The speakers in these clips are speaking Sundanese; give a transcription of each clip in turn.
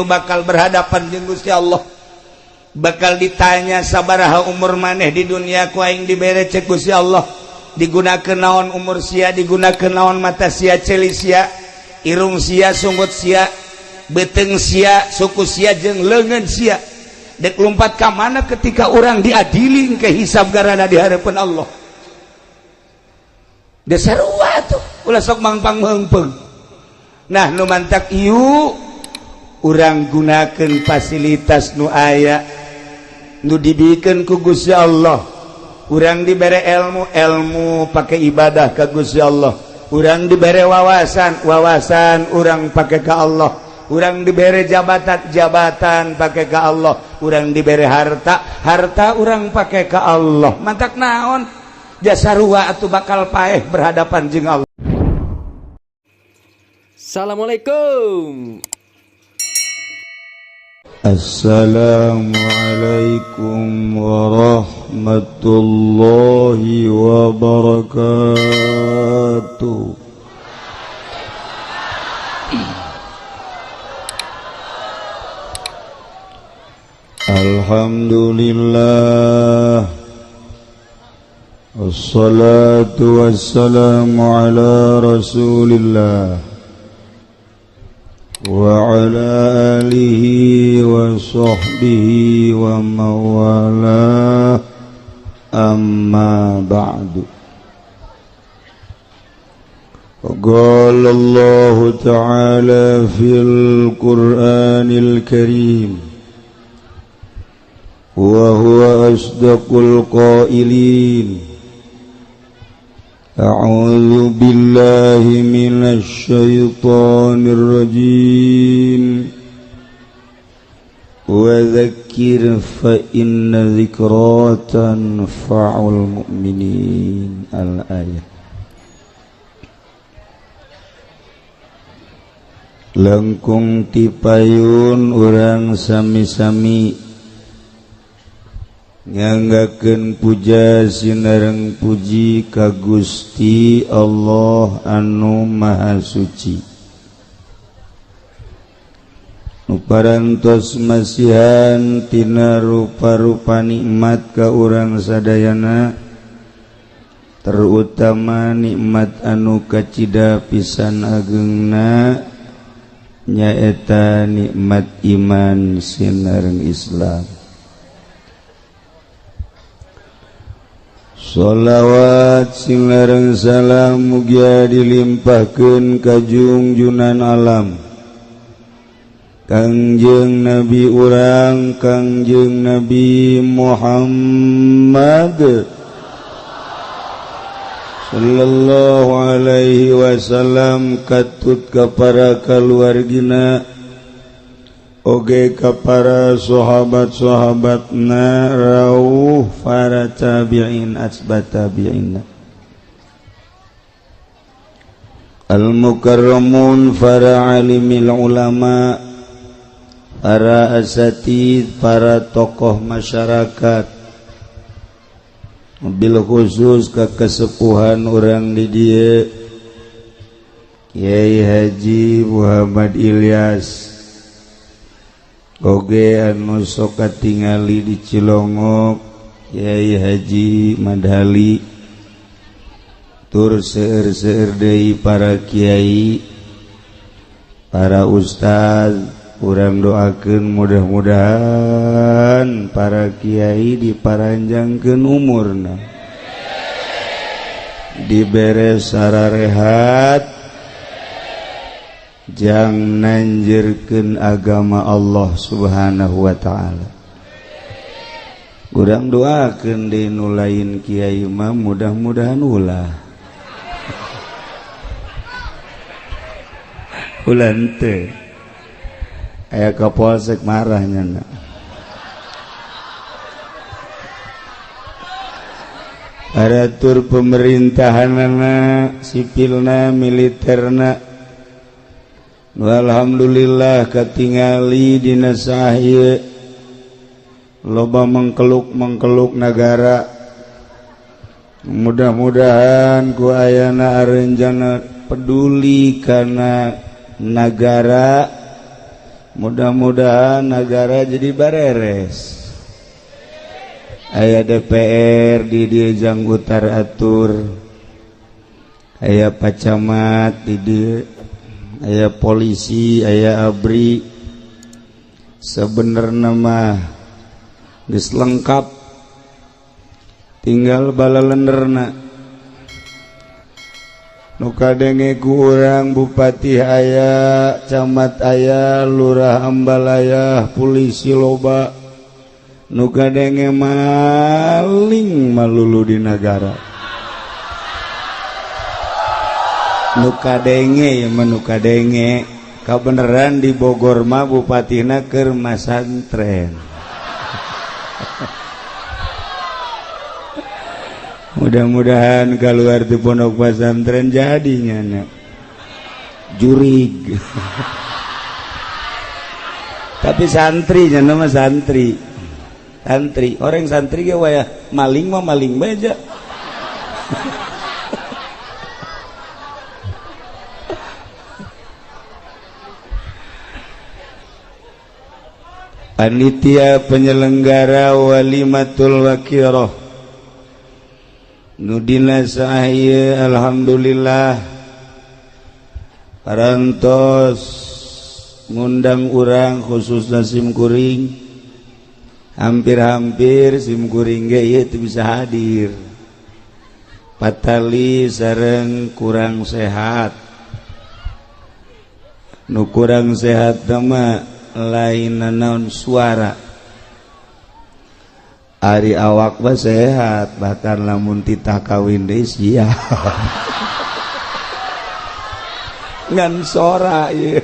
Bakal berhadapan jeung Gusti Allah, bakal ditanya sabaraha umur maneh di dunia ku aing dibere. Cek Gusti Allah, digunakeun naon umur sia? Digunakeun naon mata sia, ceuli sia, irung sia, sungut sia, beuteung sia, suku sia, jeung leungeun sia? Dek lompat ka mana ketika orang diadili ke hisab garana di hadapan Allah? Dasar tuh ulah sok mangpang meungpeung. Nah, nu mantak ieu urang gunakan fasilitas nu aya, nu dibikeun ku Gusti Allah. Urang dibere ilmu, ilmu pakai ibadah ke Gusti Allah. Urang dibere wawasan, wawasan urang pakai ke Allah. Urang dibere jabatan, jabatan pakai ke Allah. Urang dibere harta, harta urang pakai ke Allah. Mantak naon jasa rua atau bakal paeh berhadapan jeung Allah. Assalamualaikum. Assalamualaikum warahmatullahi wabarakatuh. Alhamdulillah. Wassalatu wassalamu ala Rasulillah wa ala alihi wa sahbihi wa mawalah, amma ba'du. Qala Allah ta'ala fil Qur'anil Karim wa huwa asdaqul qailin. A'udzu billahi minasy syaithanir rajim. Wa dzakkir fa inna dzikra tanfa'ul mu'minin. Al-ayah. Lengkung tipayun urang sami-sami nyanggakeun puja sinareng puji ka Gusti Allah anu Maha Suci, nu parantos masihan tina rupa-rupa nikmat ka urang sadayana, terutama nikmat anu kacida pisan agengna, nyaeta nikmat iman sinareng Islam. Sholawat sinareng salam mugia dilimpahkeun ka jungjunan alam Kangjeng Nabi urang, Kangjeng Nabi Muhammad sallallahu alaihi wasallam, katut ka para kaluargina oge ka para sahabat-sahabatna, rauh para tabi'in asbat tabi'in, al-mukarramun, para alimil ulama, para asatid, para tokoh masyarakat, bil khusus ke kesepuhan orang di dieu Kiai Haji Muhammad Ilyas, oge anu sok katingali di Cilongok Kiai Haji Madhali, tur seueur-seueur deui para kiai, para ustaz. Urang doakeun mudah-mudahan para kiai diparanjangkeun umurna, dibere sararehat, jang nanjirkeun agama Allah Subhanahu wa ta'ala. Urang doakeun deui nu lain kiai mah mudah-mudahan ulah ulah henteu aya kapolsek marahnya. Aratur pemerintahanana, sipilna, militerna. Alhamdulillah katingali dina sahih loba mengkeluk-mengkeluk nagara. Mudah-mudahan ku ayana arenjana peduli kana nagara, Mudah-mudahan negara jadi bareres. Aya DPR di dieu jang utar atur, aya pacamat di dieu, aya polisi, aya ABRI. Sebenarnya mah geus lengkap, tinggal balalenderna. Nu kadenge ku urang bupati aya, camat aya, lurah ambalaya, polisi loba. Nu kadenge maling malulu di nagara. Nu kadenge ya mah nu kadenge kabeneran di Bogor mah bupatina keur masantren. Mudah-mudahan keluar di pondok pesantren jadinya nak jurig. Tapi santri nya nama santri. Santri, orang santri ge wayah maling mah maling bae. Panitia penyelenggara Walimatul Waqiroh nudina sahaya, alhamdulillah parantos ngundang urang khususna simkuring. Hampir-hampir simkuring ge ieu teu bisa hadir, patali sareng kurang sehat. Nu kurang sehat mah lain naon suara. Ari awak mah sehat, bahkan lamun titah kawin deui siap. Ngan sora ieu.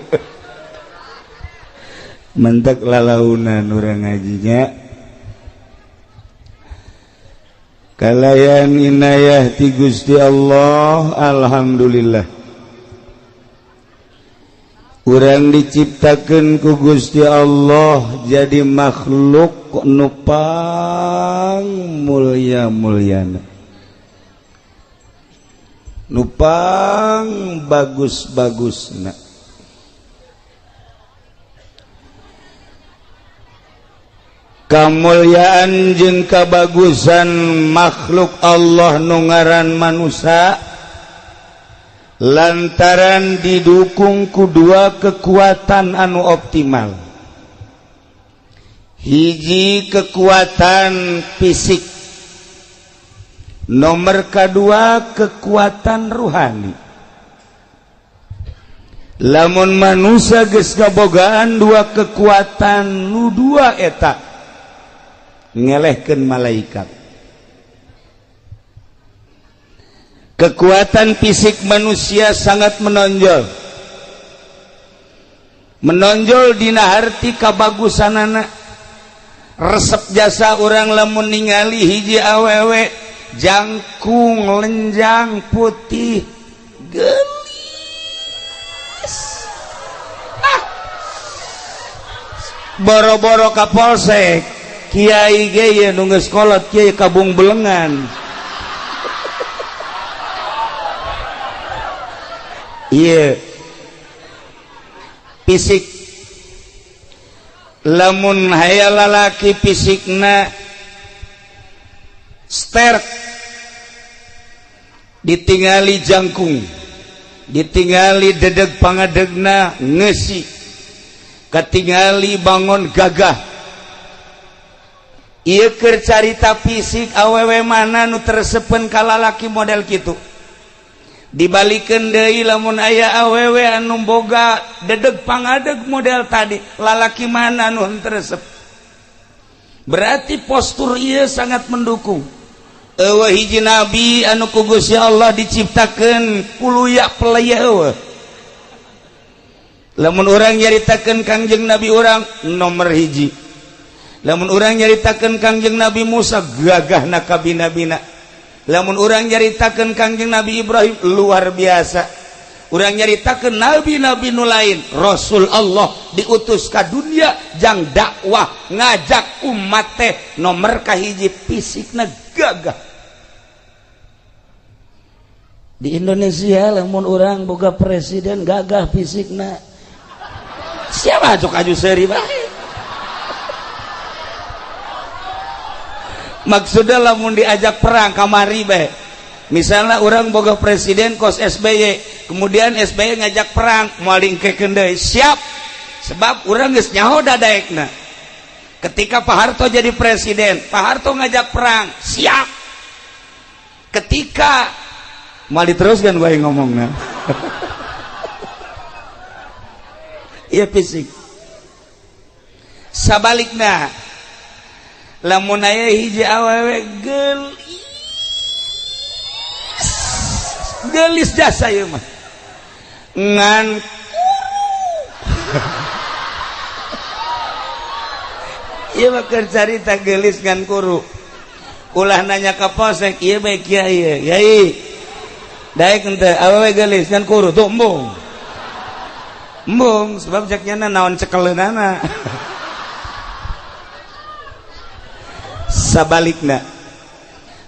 Mentek lalaunan urang ngajinya. Kalayan inayah ti Gusti Allah, alhamdulillah. Urang diciptakeun ku Gusti Allah jadi makhluk nu pang mulia-muliana, nu pang bagus-bagusna. Kamulyaan jeung kabagusan makhluk Allah nu ngaran manusia lantaran didukung ku dua kekuatan anu optimal. Hiji kekuatan fisik, nomor kedua kekuatan ruhani. Lamun manusia geus kabogaan dua kekuatan nu dua eta ngelehkeun malaikat. Kekuatan fisik manusia sangat menonjol. Menonjol dina harti kabagusanana. Resep jasa orang lamun ningali hiji awewe jangkung lenjang putih gelis. Ah. Boro-boro ka polsek, kiai ge ye nu geus kolot kiai kabung belengan. Iya, fisik. Lamun hayal lalaki fisikna sterk, ditingali jangkung, ditingali dedeg pangadegna ngesi, katingali bangon gagah. Ieu keur carita fisik awewe mana nu tersepen ka lalaki model kitu. Dibalikeun deui lamun aya awewe anu boga dedeg pangadeg model tadi, lalaki mana nu henteu resep. Berarti postur ieu sangat mendukung. Eueuh hiji nabi anu ku Gusti Allah diciptakeun kuluya pelaya eueuh. Lamun urang nyaritakeun Kangjeng Nabi urang nomor hiji. Lamun urang nyaritakeun Kangjeng Nabi Musa gagahna kabina-bina. Lamun urang nyaritakeun Kangjeng Nabi Ibrahim luar biasa. Urang nyaritakeun nabi-nabi nu lain, Rasul Allah diutus ka dunia jang dakwah ngajak umat teh nomor kahiji fisikna gagah. Di Indonesia lamun urang boga presiden gagah fisikna. Siapa cok aju seuri bae. Maksudnya lamun diajak perang kamari bae. Misalnya orang boga presiden kos SBY, kemudian SBY ngajak perang, moal diengkekeun deui, siap. Sebab urang geus nyaho dadaekna. Ketika Pak Harto jadi presiden, Pak Harto ngajak perang, siap. Ketika moal diteruskan gue ngomongna. Iya fisik. Sabalikna, lamun aya hiji awewe geulis, gelis jasa ieu mah. Ngan kuru. Ieu mah keur carita geulis ngan kuru. Ulah nanya ka polsek, ieu bae kiai, yai. Daek henteu awewe geulis ngan kuru tuh embung. Embung sebab cek nyana naon cekeleunana. Sabalikna.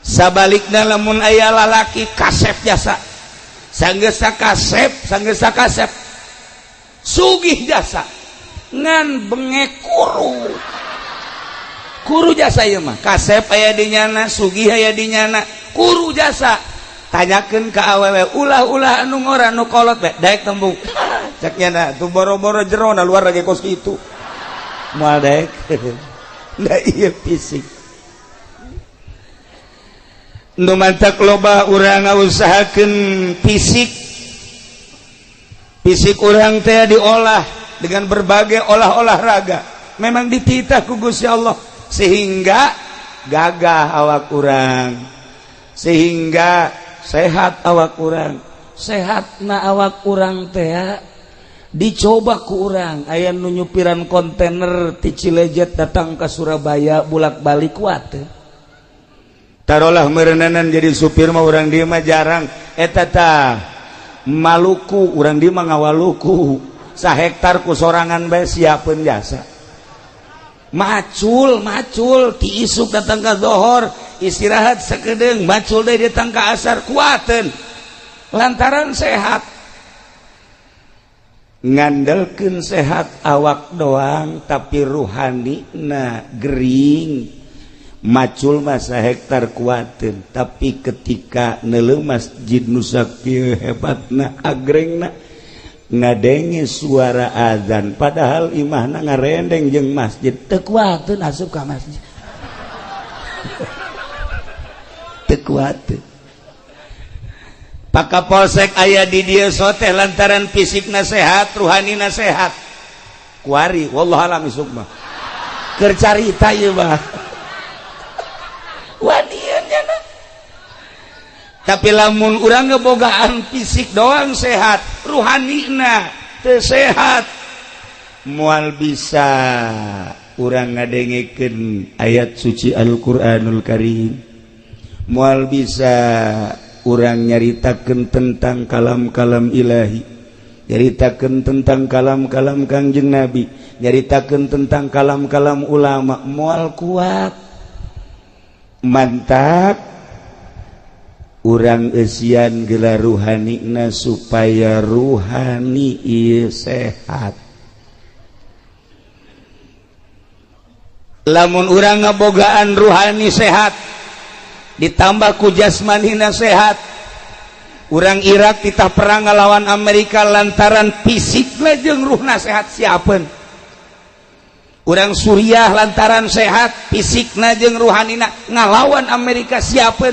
Sabalikna lamun aya lalaki kasep jasa. Sanggeus kasep, sanggeus kasep. Sugih jasa. Ngan bengek kuru. Kuru jasa ieu mah. Kasep aya di nyana, sugih aya di nyana, kuru jasa. Tanyakeun ka awewe, ulah-ulah anu ngora nu kolot bae, daek tembung. Cek nyana tuh boro-boro jerona luar lagi kos kitu. Moal daek. Da ieu fisik. Nu mantak loba urang ngausahakeun fisik. Fisik urang teh diolah dengan berbagai olah-olah raga. Memang dititah ku Gusti Allah sehingga gagah awak urang, sehingga sehat awak urang. Sehatna awak urang teh dicoba ku urang. Aya nu nyupiran kontainer ti Cilejet datang ke Surabaya bolak-balik kuat teh. Tarolah merenanan jadi supir mah urang dieu mah jarang. Eta tah Maluku urang dieu mah ngawaluku sahektar ku sorangan bae siapeun jasa. Macul macul ti isuk datang ka zohor, istirahat sakedeung, macul deui datang ka asar kuateun. Lantaran sehat. Ngandelkeun sehat awak doang tapi ruhanina gering. Macul masa hektar kuateun, tapi ketika neuleuh masjid nu sakieu hebatna agrengna ngadenge suara azan padahal imahna ngarendeng jeung masjid teu kuateun asup ka masjid. Teu kuateun. Pak Kapolsek aya di dieu soteh lantaran fisikna sehat, ruhanina sehat. Kuari wallahu alam isuk mah. Keur carita ieu mah. Wanian nyana. Tapi lamun urang ngebogaan fisik doang sehat, ruhanina teu sehat, moal bisa urang ngadengekeun ayat suci Al-Qur'anul Karim. Moal bisa urang nyaritakeun tentang kalam-kalam ilahi, nyaritakeun tentang kalam-kalam Kangjeng Nabi, nyaritakeun tentang kalam-kalam ulama, moal kuat. Mantap urang eusian gelar ruhanina supaya ruhani ieu sehat. Lamun urang ngabogaan ruhani sehat ditambah ku jasmanina sehat, urang Irak titah perang ngalawan Amerika lantaran fisikna jeung ruhna sehat siapeun. Urang Suriah lantaran sehat fisikna jeung ruhanina ngalawan Amerika siapeun.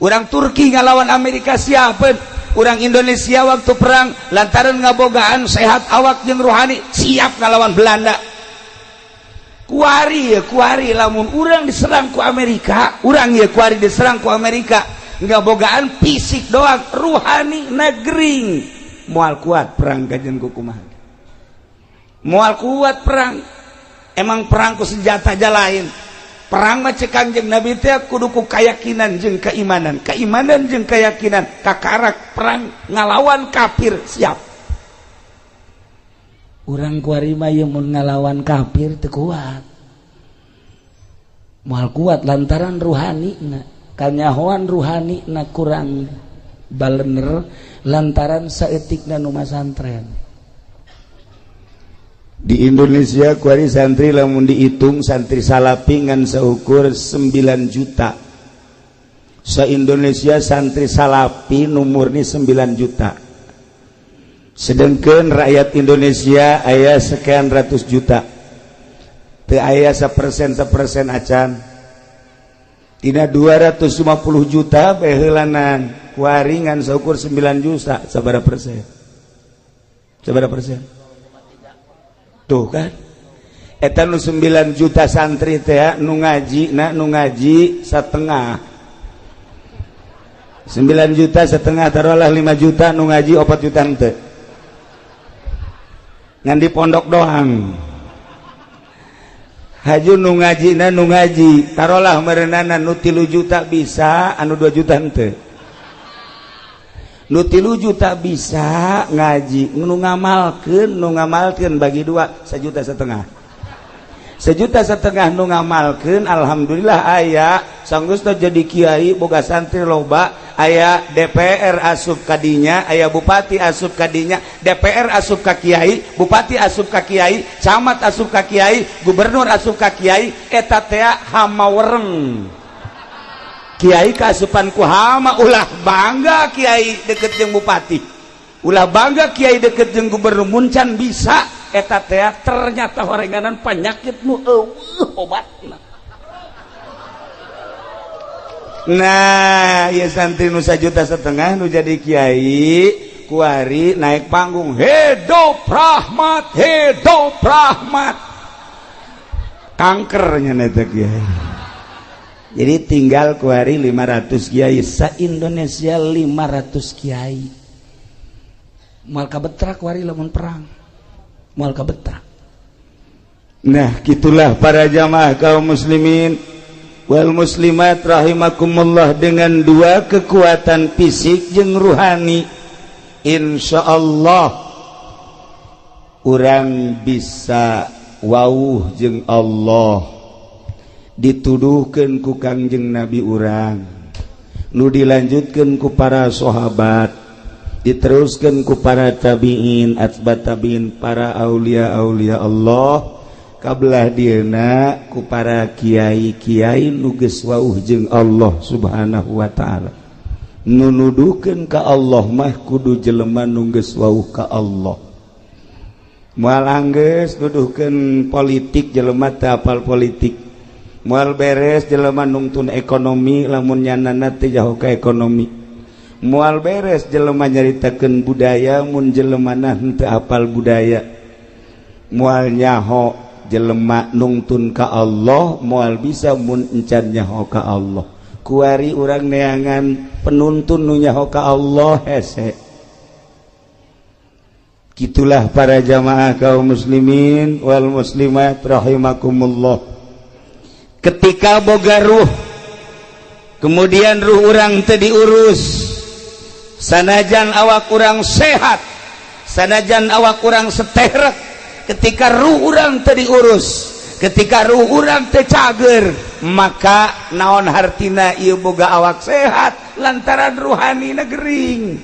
Urang Turki ngalawan Amerika siapeun. Urang Indonesia waktu perang lantaran ngabogaan sehat awak jeung ruhani siap ngalawan Belanda. Kuari ya kuari lamun urang diserang ku Amerika, urang ya kuari diserang ku Amerika ngabogaan fisik doang, ruhani negering moal kuat perang kajen kumaha. Moal kuat perang. Emang perang ku senjata aja lain. Perang mah cek Kangjeng Nabi teh kudu ku keyakinan jeung keimanan. Keimanan jeung keyakinan kakarak perang ngalawan kafir siap. Urang kuari mah ieu mun ngalawan kafir teu kuat. Moal kuat lantaran ruhanina, kanyahoan ruhanina kurang balener lantaran saeutikna nu masantren. Di Indonesia kuari santri lamun dihitung santri salapi ngan seukur 9 juta. Se Indonesia santri salapi nu murni 9 juta, sedangkan rakyat Indonesia aya sekian ratus juta. Teu aya 1% 1% acan. Tina 250 juta beheulanan kuari ngan seukur 9 juta, sabaraha persen? Sabaraha persen? Tuh kan, eta nu 9 juta santri teh nu ngaji na, nu ngaji setengah 9 juta setengah, taruhlah 5 juta nu ngaji, 4 juta henteu, ngan di pondok doang. Haju nu ngaji na, nu ngaji taruhlah merenana nu 3 juta bisa, anu 2 juta henteu. Nu 3 juta bisa ngaji, nu ngamalkeun, nu ngamalkeun bagi dua, 1,5 juta, 1,5 juta nu ngamalkeun. Alhamdulillah aya sanggeus jadi kiai, boga santri loba, aya DPR asup kadinya, aya bupati asup kadinya. DPR asup ka kiai, bupati asup ka kiai, camat asup ka kiai, gubernur asup ka kiai. Eta teh hama wereng. Kiai kaasupan ku hama. Ulah bangga kiai deket jeung bupati, ulah bangga kiai deket jeung gubernur mun can bisa. Eta teh ternyata horenganan penyakit nu euweuh obatna. Nah ya, santri nu 1,5 juta nu jadi kiai kuari naik panggung, "Hidup rahmat, hidup rahmat," kankernya neta kiai. Jadi tinggal kuari 500 kiai sa Indonesia. 500 kiai moal kabetrak kuari lamun perang, moal kabetrak. Nah, gitulah para jamaah kaum muslimin wal muslimat rahimakumullah. Dengan dua kekuatan, fisik jeung ruhani, insya Allah urang bisa wawuh jeung Allah. Dituduhkan ku Kangjeng Nabi urang, nu dilanjutkan ku para sahabat, diteruskan ku para tabiin, atba tabiin, para aulia aulia Allah, kabelah dieuna ku para kiai-kiai nu geus wawuh jeung Allah Subhanahu wa taala. Nu nuduhkeun ka Allah mah kudu jelema nu geus wawuh ka Allah. Moal anggeus nuduhkeun politik jelema teu apal politik. Moal beres jelema nungtun ekonomi lamun nyanana teu jauh ka ekonomi. Moal beres jelema nyaritakeun budaya mun jelemana henteu apal budaya. Moal nyaho jelema nungtun ka Allah, moal bisa mun encan nyaho ka Allah. Kuari urang neangan penuntun nu nyaho ka Allah hese. Gitulah para jamaah kaum muslimin wal muslimat rahimakumullah. Ketika boga ruh, kemudian ruh urang teu diurus, sanajan awak urang sehat, sanajan awak urang seterek, ketika ruh urang teu diurus, ketika ruh urang teu cager, maka naon hartina ieu boga awak sehat, lantaran ruhani gering.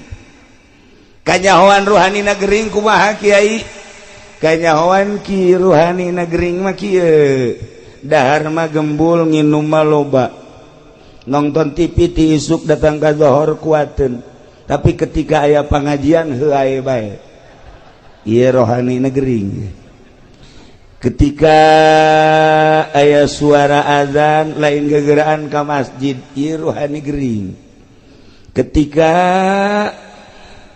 Kanyahoan ruhani gering kumaha, Kiai? Kanyahoan ki ruhani gering mah kieu: dahar mah gembul, nginum mah loba, nonton TV ti isuk datang ka zohor kuateun, tapi ketika aya pengajian heuae bae. Ieu rohani gering. Ketika aya suara azan lain gegeraan ka masjid, ieu rohani gering. Ketika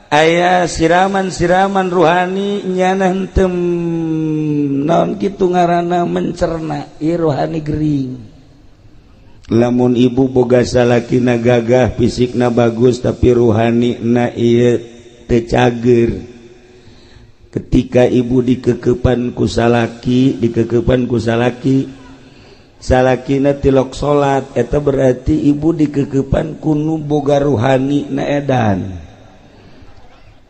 aya siraman-siraman ruhani, nyana henteu naon kitu ngaranna mencerna, ieu rohani gering. Lamun ibu boga salakina gagah, fisikna bagus, tapi ruhani na ieu teu cager, ketika ibu dikekepan ku salaki, dikekepan ku salaki, salakina tilok salat, eta berarti ibu dikekepan ku nu boga ruhani na edan.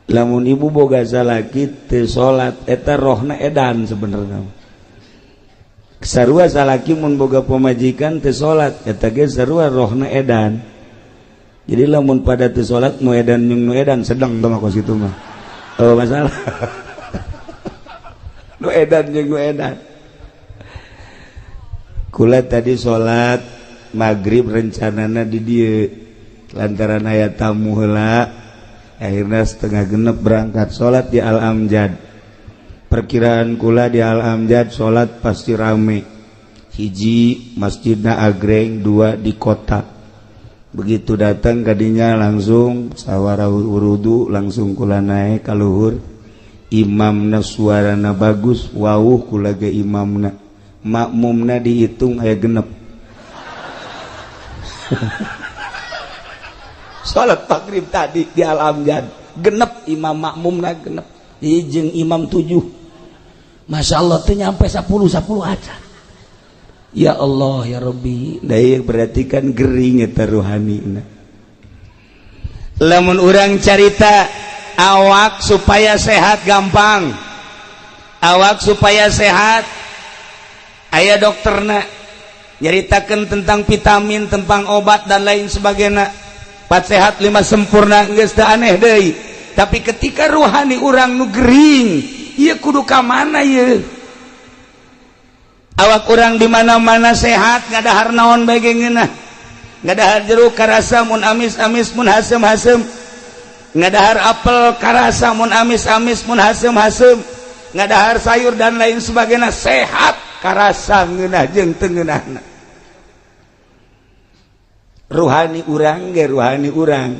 Lamun ibu boga salaki teu salat, eta rohna edan. Sebenarnya sarua salaki mun boga pamajikan teu salat, eta ge sarua rohna edan. Jadi lamun pada teu salat, nu edan jeung nu edan sedang teh mah kos kitu mah. Oh, masalah. Nu edan jeung nu edan. Kula tadi salat maghrib rencanana di dieu lantaran aya tamu heula akhirnya 5:30 berangkat salat di Al Amjad. Perkiraan kula di Al Amjad salat pasti rame. Hiji masjidna agreng, dua di kota. Begitu datang kadinya langsung sawara wudu langsung kula naik ka luhur. Imamna suarana bagus, wauh kula ge imamna. Makmumna dihitung aya genep. Salat maghrib tadi di Al Amjad genep imam makmumna genep. Jeung imam 7. Masya Allah teu nyampe 10 aja. Ya Allah ya Rabbi, daya berarti kan gering eta ruhanina. Lamun urang carita awak supaya sehat gampang. Awak supaya sehat aya dokterna nyaritakeun tentang vitamin, tentang obat dan lain sebagainya. 4 sehat 5 sempurna geus teu aneh deui. Tapi ketika ruhani urang nu gering, ieu kudu ka mana ieu? Awak urang di mana-mana sehat, ngadahar naon bae ge ngeunah. Ngadahar jeruk karasa mun amis-amis mun haseum-haseum. Ngadahar apel karasa mun amis-amis mun haseum-haseum. Ngadahar sayur dan lain sebagainya sehat karasa ngeunah jeung teu ngeunahna. Ruhani urang ge ruhani urang.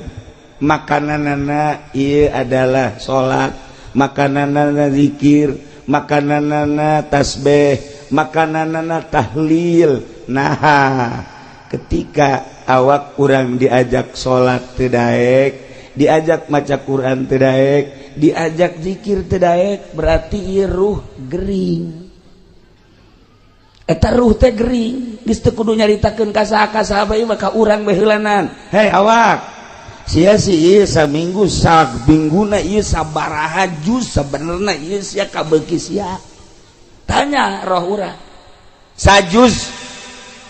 Makananana ieu adalah salat, makananana zikir, makananana tasbih, makananana tahlil. Nah, ketika awak urang diajak salat teu daek, diajak maca Quran teu daek, diajak zikir teu daek, berarti ieu ruh gering. Eta ruh teh gering, geus teu kudu nyaritakeun ka saha ka saha bae maka urang bae heulanan. Hei awak, sia sih ieu saminggu sabingguna ieu sabaraha juz sabenerna ieu sia kabeuki sia. Tanya roh urang. Sajuz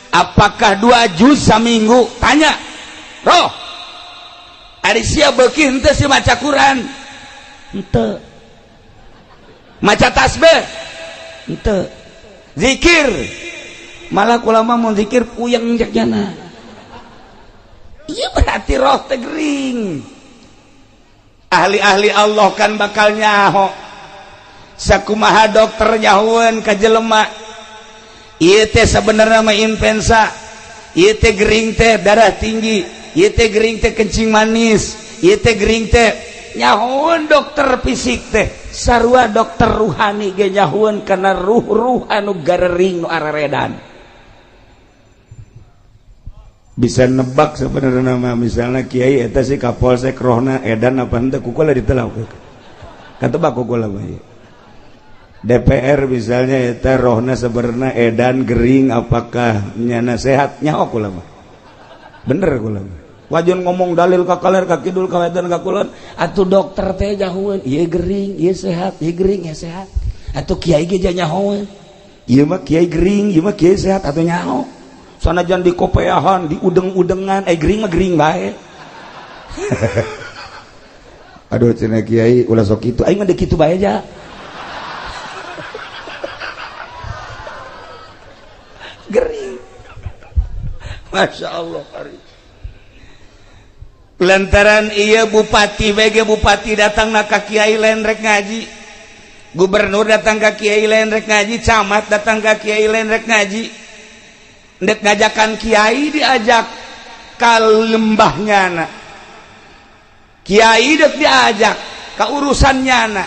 apakah 2 juz saminggu? Tanya roh. Ari sia beuki henteu si maca Quran? Henteu. Maca tasbih? Henteu. Zikir? Malah kula mah mun zikir puyeng jakjana. Iya berarti roh teh gering. Ahli-ahli Allah kan bakal nyaho. Sakumaha dokter nyahoeun ka jelema. Ieu teh sabenerna mah influenza. Ieu teh gering teh darah tinggi. Ieu teh gering teh kencing manis. Ieu teh gering teh nyahoeun dokter fisik teh. Sarua dokter ruhani ge nyahoeun kana ruh-ruh anu garering nu araredan. Bisa nebak sebenarnya mah misalnya kiai eta si kapolsek rohna edan apa henteu ku kula ditelak. Katebak ku kula mah. DPR misalnya eta rohna sebenarnya edan gering apakah nyana sehat nyaho kula mah. Bener kula mah. Wajan ngomong dalil ka kaler ka kidul ka wetan ka kulon atuh dokter teh nyahoeun ieu gering ieu sehat ieu gering ieu sehat. Atuh kiai ge nyahoeun ieu mah kiai gering ieu mah kiai sehat atuh nyaho. Sanajan di kopeahan, di udeng-udengan, gering mah gering bae. Aduh cenah kiai ulah sok kitu, aing mah deuk kitu bae aja. Gering. Masya Allah. Lantaran iya bupati BG bupati datang na ka kiai lain rek ngaji. Gubernur datang ka kiai lain rek ngaji, camat datang ka kiai lain rek ngaji. Ndek ngajakan kiai diajak ka lembahnya na. Kiai dek diajak ka urusannya na.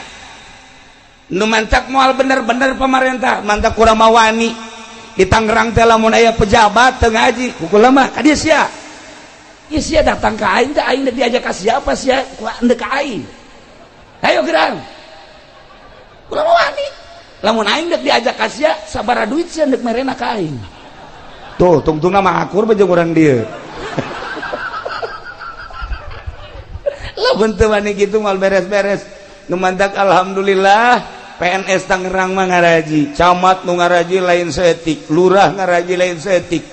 Nu mantak moal bener-bener pemerintah, mantak kurang mawani. Di Tangerang teh lamun aya pejabat teu ngaji, ku kula mah ka dieu sia. Ieu sia datang ka aing teh aing diajak ka siapa sia? Ku ndek ka aing. Ayo gerang. Kula mah wani. Lamun aing dek diajak ka sia, sabaraha duit sia ndek merena ka aing. Tuh, tungtungna mah akur bae jeung urang dieu. Lamun teu wani kitu moal beres-beres. Nu mantak alhamdulillah PNS Tangerang mah ngaraji, camat nu ngaraji lain saeutik, lurah ngaraji lain saeutik.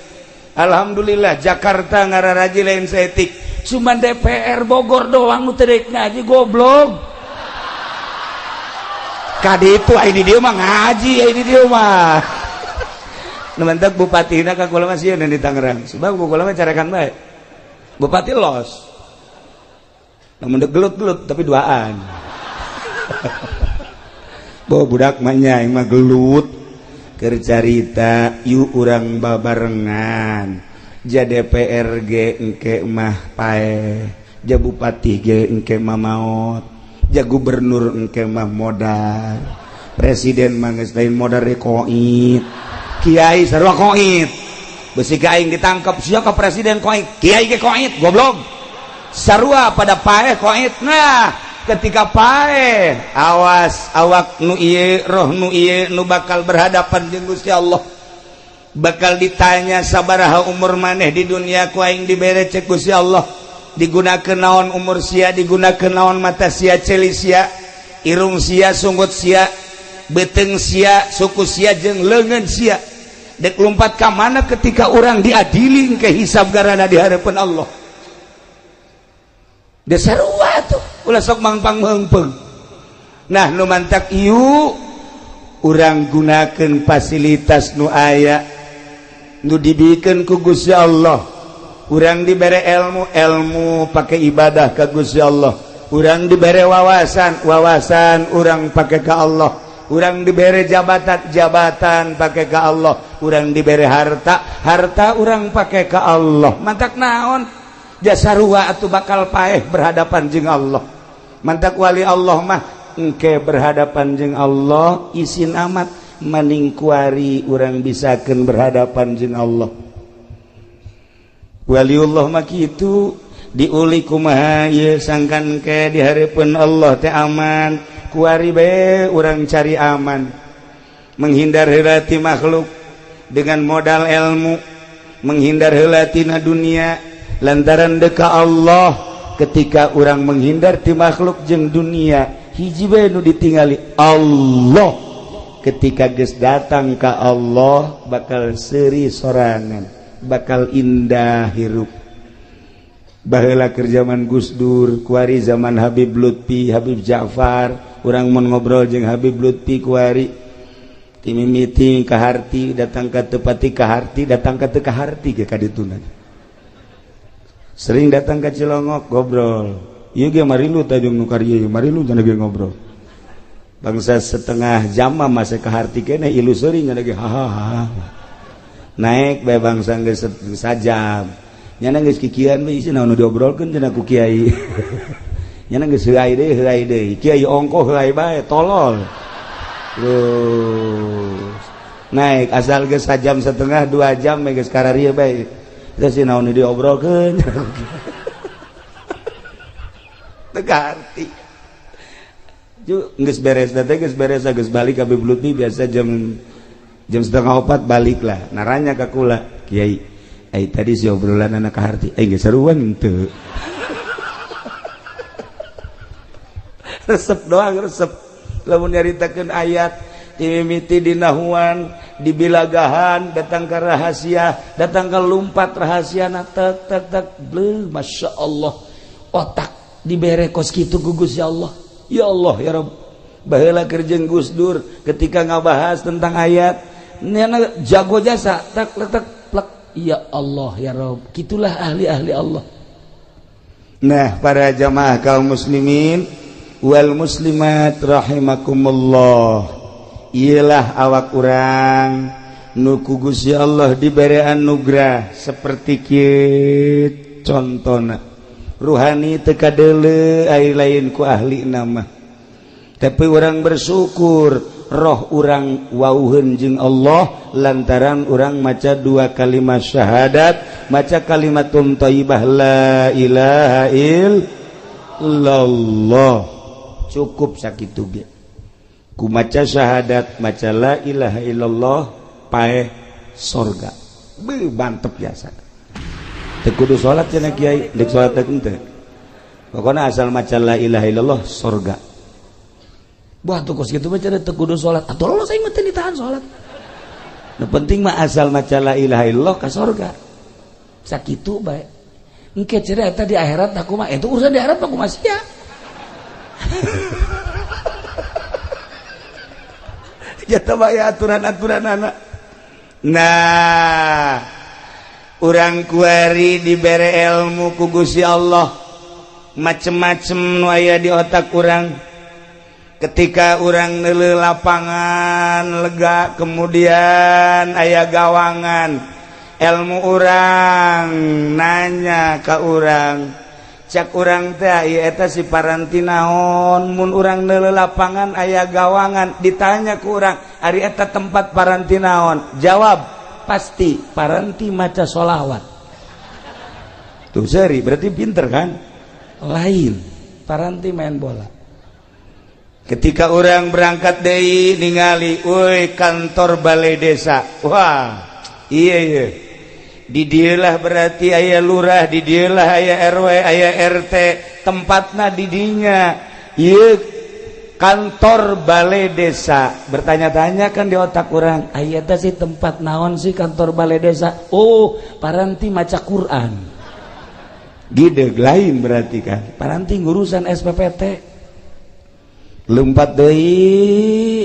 Alhamdulillah Jakarta ngararaji lain saeutik. Cuman DPR Bogor doang nu teu rek ngaji goblok. Kadi itu ini dia mah ngaji, ini dia mah. Nu mantak bupatina ka kula mah sieun di Tangerang. Sebab kula mah carekan bae. Bupati los. Namun gelut-gelut tapi duaan. Bo budak mah nya aing mah gelut. Keur carita yuk urang babarengan. Ja DPR ge engke mah paeh, ja bupati ge engke mah maot, ja gubernur engke mah modar, presiden mah geus lain modar koit, kiai sarua koit. Besi ka aing ditangkap sia ka presiden koit, kiai ge koit, goblok. Sarua pada paeh koit. Nah, ketika paeh, awas awak nu ieu, roh nu ieu nu bakal berhadapan jeung Gusti Allah. Bakal ditanya sabaraha umur maneh di dunia ku aing dibere cek Gusti Allah. Digunakeun naon umur sia, digunakeun naon mata sia, ceuli sia, irung sia, sunggut sia, beuteung sia, suku sia jeung leungeun sia. Dek lumpat ka mana ketika orang diadili ke hisab garana di hadapan Allah. Da sarua tuh, ulah sok mangpang meungpeung. Nah, nu mantak ieu urang gunakeun fasilitas nu aya nu dibikeun ku Gusti Allah. Urang dibere ilmu, ilmu pakai ibadah ka Gusti Allah. Urang dibere wawasan, wawasan urang pakai ka Allah. Urang dibere jabatan, jabatan pakai ka Allah. Urang dibere harta, harta urang pakai ka Allah. Mantak naon? Jasarua atuh bakal paeh berhadapan jeung Allah. Mantak wali Allah mah engke berhadapan jeung Allah isin amat maning kuari urang bisakeun berhadapan jeung Allah. Waliullah mah kitu diuli kumaha ieu sangkan ke di hareupeun Allah teh aman, kuari bae urang cari aman. Menghindar heula ti makhluk dengan modal ilmu, menghindar heula tina dunia lantaran deka Allah. Ketika urang menghindar ti makhluk jeung dunia, hiji bae nu ditingali Allah. Ketika geus datang ka Allah bakal seuri sorangan, bakal indah hirup. Baheula keur zaman Gus Dur, kuari zaman Habib Lutfi, Habib Ja'far, urang mun ngobrol jeung Habib Lutfi kuari ti mimiti ka harti, datang ka tepati ka harti, datang ka teu ka harti ge ka dituna. Sering datang ka Cilongok ngobrol. Ieu ge marilu tah jeung nu karieu, marilu cenah ge ngobrol. Bangsa setengah jam mah masih ka harti keneh ilu seuri nya ge hahaha. Naik bae bangsa geus sajam. Nyana geus kikian we isi naon nu diobrolkeun cenah ku kiai. Nyana geus heuai deui. Kiai ongkoh heuai bae tolol. Terus naik asal geus sajam setengah 2 jam geus kararieu bae. Terus naon nu diobrolkeun. Teu kaharti. Ju geus beres teh geus beres geus balik ka Habib Lutfi biasa jam 3:30 balik lah. Naranya ka kula, kiai, ai tadi si obrolan anak kaharti, ai geus seruan henteu. Resep doang resep. Lamun nyaritakeun ayat timimiti dinahuan, dibilagahan, datang ke rahasia, datang ke lumpat rahasiana tek tek tek, bleh Masya Allah. Otak dibere kos kitu ku Gusti Allah. Ya Allah ya Rabb. Baheula keur jeung Gus Dur ketika ngabahas tentang ayat, nyana jago jasa tek tek plek. Ya Allah ya Rabb. Kitulah ahli-ahli Allah. Nah, para jamaah kaum muslimin wal muslimat rahimakumullah. Iyalah awak urang nu ku Gusti Allah dibere anugerah seperti kieu contona. Ruhani teu kadeuleu ai lain ku ahli nama. Tapi urang bersyukur roh urang wauheun jeung Allah lantaran urang maca 2 kalimat syahadat, maca kalimatun thayyibah la ilaha illallah. Cukup sakitu ge. Ku maca syahadat, maca la ilaha illallah, paeh sorga. Beuh mantep biasa. Teu kudu salat cenah kiai, deuk salat teh henteu. Pokona asal maca la ilaha illallah sorga. Wah tuh kos kitu mah cenah teu kudu salat. Atuh lolos aing mah teu ditahan salat. Nu penting mah asal maca la ilaha illallah ka sorga. Sakitu bae. Engke cenah eta di akhirat aku mah, itu urusan di akhirat mah kumaha sia. Jatuh bae aturan-aturan anak. Nah, urang kuari dibere ilmu ku Gusti Allah. Macem-macem nu aya di otak urang. Ketika urang neuleuh lapangan lega, kemudian aya gawangan, ilmu urang nanya ka urang, cak urang teh ieu eta si paranti naon? Mun urang neuleuh lapangan aya gawangan, ditanya ku urang, ari eta tempat paranti naon? Jawab, pasti paranti maca sholawat. Tuh seri, berarti pinter kan? Lain, paranti main bola. Ketika orang berangkat deui ningali, woi kantor balai desa. Wah, iya iya. Di dieulah berarti aya lurah, di dieulah aya RW, aya RT, tempatna di dinya. Ieu kantor balai desa. Bertanya-tanya kan di otak orang, aya teh sih tempat naon sih kantor balai desa? Oh, paranti maca Quran. Gideg lain berarti kan. Paranti ngurusan SPPT. Lompat deui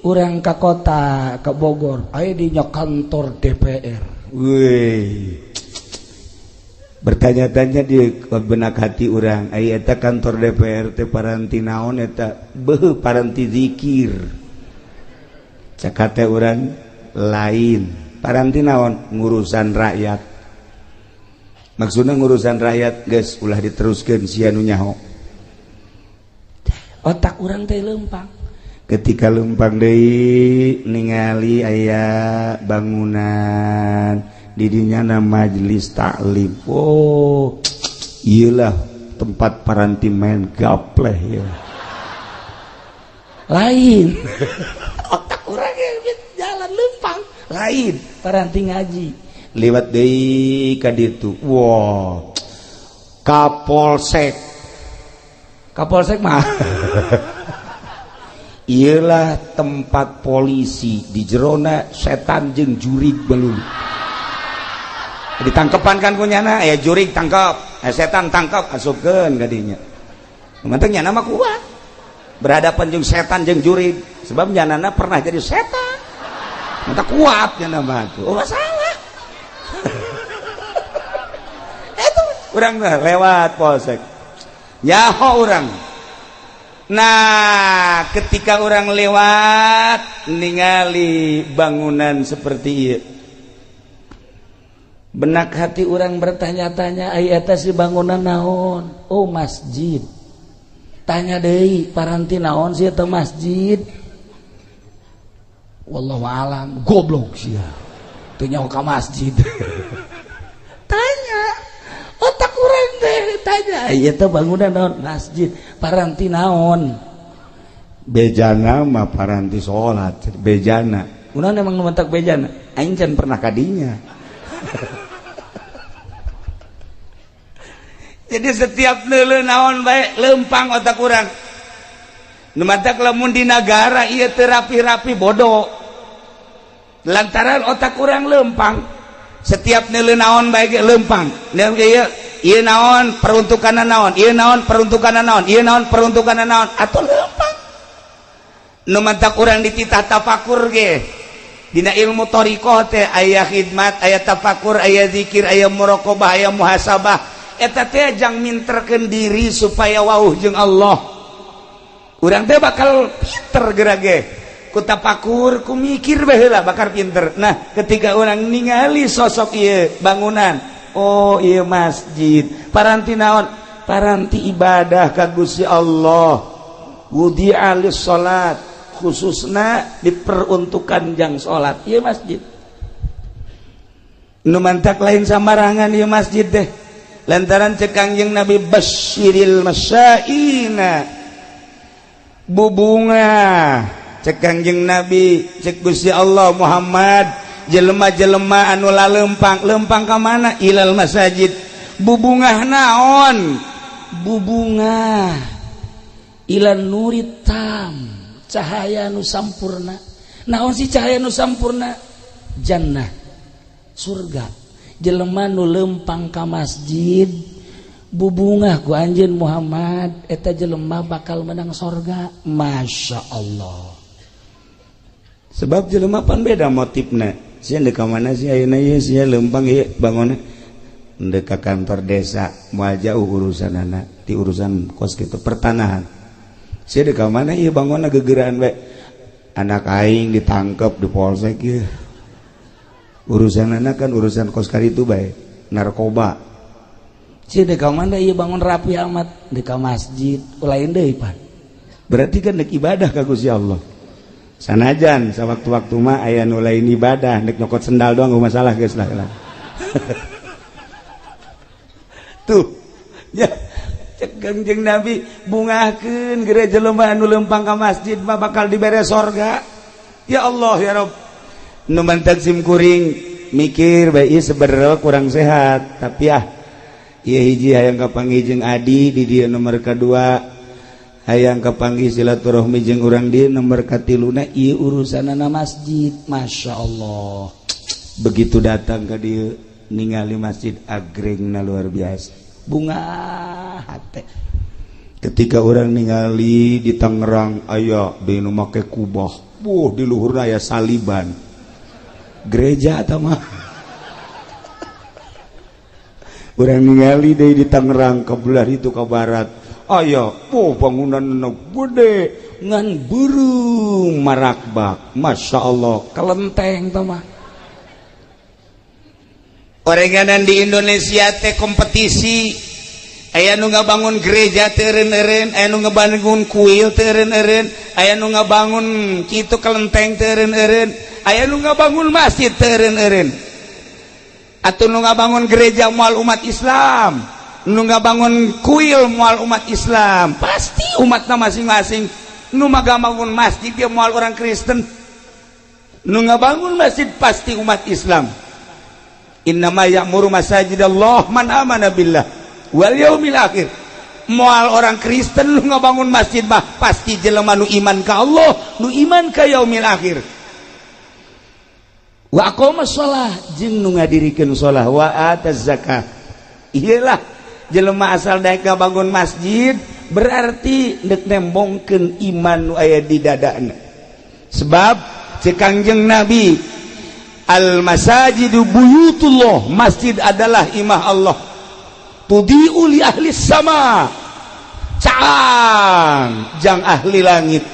urang ka kota, ke Bogor, aya dinya kantor DPR. Wih, bertanya-tanya di benak hati urang, aya eta kantor DPR teh paranti naon eta? Beuh, paranti zikir. Cak hate urang lain, paranti naon? Ngurusan rakyat. Maksudna ngurusan rakyat geus ulah diteruskeun sia nu nyaho. Otak urang teh lempang. Ketika lempang deui ningali aya bangunan didinya na majelis taklim. Oh, iyalah tempat paranti main gapleh ya. Lain. Otak urang jalan lempang. Lain, paranti ngaji. Lewat deui ka ditu. Wah. Kapolsek. Kapolsek mah iyalah tempat polisi di jerona setan jeung jurig belum ditangkepan kan kunyana ya jurig tangkap, setan tangkap asupkeun ka dinya. Manteng nyana mah kuat berhadapan jeung setan jeung jurig sebab nyanana pernah jadi setan. Mantap kuat nyana mah tuh. Oh salah. Itu urang lewat polsek. Nyaho urang. Nah, ketika orang lewat ningali bangunan seperti ieu, benak hati orang bertanya-tanya, ai eta si bangunan naon? Oh, masjid. Tanya deui, paranti naon sih eta masjid? Wallahu alam, goblok sia. Teu nyaho ka masjid. Tanya. Otak urang teh tanya, ieu teh bangunan naon? Masjid. Paranti naon? Bejana mah paranti salat, bejana. Kunaon emang nu mentak bejana? Aing can pernah kadinya. Jadi setiap neuleuh naon bae lempang otak urang. Nu mantak lamun di nagara ieu teu rapi-rapi bodoh. Lantaran otak urang lempang. Setiap neuleuh naon bae ge lempang. Ieu ieu naon peruntukanna naon, ieu naon peruntukanna naon, ieu naon peruntukanna naon, atuh lempang. Nu mantak urang dititah tafakur ge. Dina ilmu thariqah teh aya khidmat, aya tafakur, aya zikir, aya muraqabah, aya muhasabah. Eta teh jang minterkeun diri supaya wauh jeung Allah. Urang teh bakal pinter geura ge. Ku tafakur, ku mikir baheula bakal pinter. Nah, ketika orang ningali sosok ieu bangunan, oh ieu masjid, paranti naon? Paranti ibadah ka Gusti Allah. Wudi'a lis-salat, khususna diperuntukkan jang salat. Ieu masjid. Nu mantak lain sambarangan ieu masjid teh. Lantaran cek Kangjeng Nabi basyiril masyaina, bubunga cek Kangjeng Nabi, cek Gusti Allah Muhammad, jelema-jelema anu lalempang, lempang ka mana? Ilal masajid. Bubungah naon? Bubungah ilan nurit tam, cahaya nu sampurna. Naon sih cahaya nu sampurna? Jannah, surga. Jelema nu lempang ka masjid bubungah ku anjeun Muhammad, eta jelema bakal menang sorga. Masya Allah. Sebab jelema pan beda motifna. Sia deuk ka mana sih ayeuna ieu sia leumpang ieu bangunna deuk ka kantor desa moal jauh urusanana ti urusan kos kitu pertanahan. Sia deuk ka mana ieu bangunna gegeraan bae. Anak aing ditangkep di polsek ieu. Urusanana kan urusan kos karitu bae, narkoba. Sia deuk ka mana ieu bangun rapi amat deuk ka masjid lain deui pan. Berarti kan dek ibadah ka Gusti Allah. Sanajan sawaktu-waktu mah aya nu lain ibadah, dek nyokot sendal doang enggak masalah geus lah. Tuh. Ya, cek Kangjeng Nabi bungahkeun gereja jelema anu leumpang ka masjid mah bakal dibere sorga. Ya Allah ya Rabb. Nu mantak sim kuring mikir bae ieu sebenarnya kurang sehat, tapi ah ieu hiji hayang kapanggih jeung adi di dieu nomor kadua. Hayang kapanggih silaturahmi jeung urang dieu nomor katiluna ieu urusanana masjid. Masya Allah, begitu datang ka dieu ningali masjid agrengna luar biasa, bunga hate. Ketika orang ningali di Tangerang aya deui nu make kubah, buh di luhurna aya saliban gereja eta mah. Urang ningali deui di Tangerang ka belah itu ka barat aya oh bangunan gede ngan burung marakbak, Masya Allah kelenteng tama. Orenganan di Indonesia teh kompetisi, aya nu ngabangun gereja teu eureun-eureun, aya nu ngabangun kuil teu eureun-eureun, aya nu ngabangun kitu kelenteng teu eureun-eureun, aya nu ngabangun masjid teu eureun-eureun. Atuh nu ngabangun gereja moal umat Islam, nu ngabangun kuil moal umat Islam, pasti umatna masing-masing. Nu ngabangun masjid dia moal orang Kristen, nu ngabangun masjid pasti umat Islam. Innama ya'muru masajidallah man amana billah wal yaumil akhir. Moal orang Kristen nu ngabangun masjid mah pasti jelema nu iman ka Allah, nu iman ka yaumil akhir. Wa aqama shalah jeung nu ngadirikeun shalah, wa ataz zakah. Iyalah jelema asal daek ngabangun masjid berarti deuk nembongkeun iman nu aya di dadana. Sebab ceuk Kangjeng Nabi, al masajidu buyutullah, masjid adalah imah Allah. Tudiu li ahli sama, caang jang ahli langit.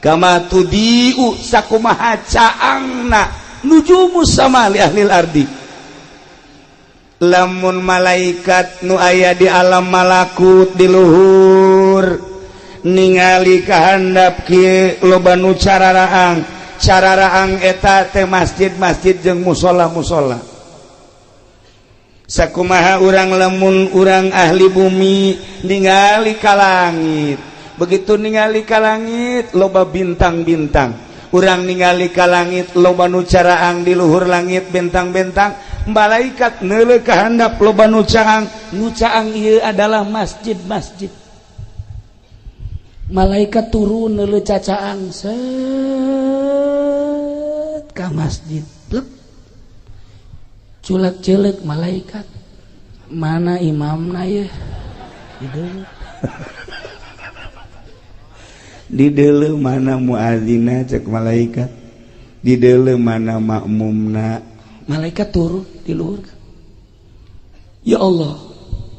Kama tudiu sakumaha caangna nujumus sama li ahli ardi. Lamun malaikat nu aya di alam malakut di luhur ningali kahandap kieu loba nu cararaang, cararaang eta teh masjid-masjid jeung musholla-musholla. Sakumaha urang lamun urang ahli bumi ningali ka langit, begitu ningali ka langit loba bintang-bintang, urang ningali ka langit loba nu caraang di luhur langit bintang-bintang, malaikat neuleuh ka handap loba nu caang, nu caang ieu adalah masjid-masjid. Malaikat turun neuleuh cacaang set ka masjid, plek. Culak-celek malaikat, mana imamna ye? Di deuleu mana muazina cek malaikat, di deuleu mana makmumna. Malaikat turun di luhur. Ya Allah,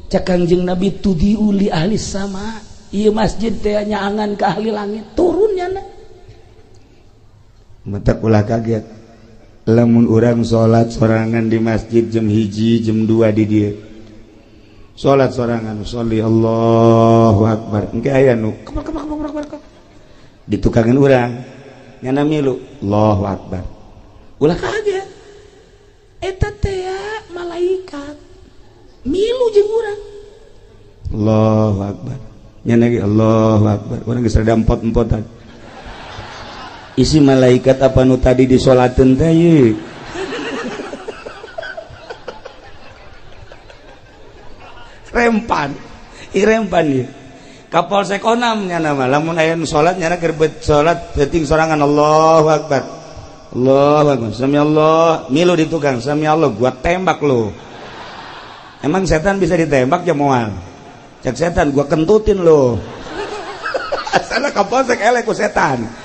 cek Kangjeng Nabi tudiu li ahli sama, ieu masjid teh nyaangan ka ahli langit, turun nyana. Mata ulah kaget. Lamun urang salat sorangan di masjid jam 1 jam 2 di dieu. Salat sorangan sholli Allahu akbar. Engke aya nu kebak kebak kebak kebak. Ditukangan urang nyana milu Allahu akbar. Ulah kaget. Eta teh malaikat milu jeung urang. Allahu akbar. Nyana ge Allahu akbar. Urang geus rada empot-empotan. Isi malaikat apa nu tadi disolateun teh ye? Rempan, irempan ye. Ka Polsek Onam nyana mah lamun aya nu salat nyana keur salat penting sorangan Allahu akbar. Allahu akbar. Sami Allah, milu di tukang, sami Allah gua tembak lu. Emang setan bisa ditembak ya moal? Cek setan gua kentutin lu. Asana ka Polsek elek ku setan.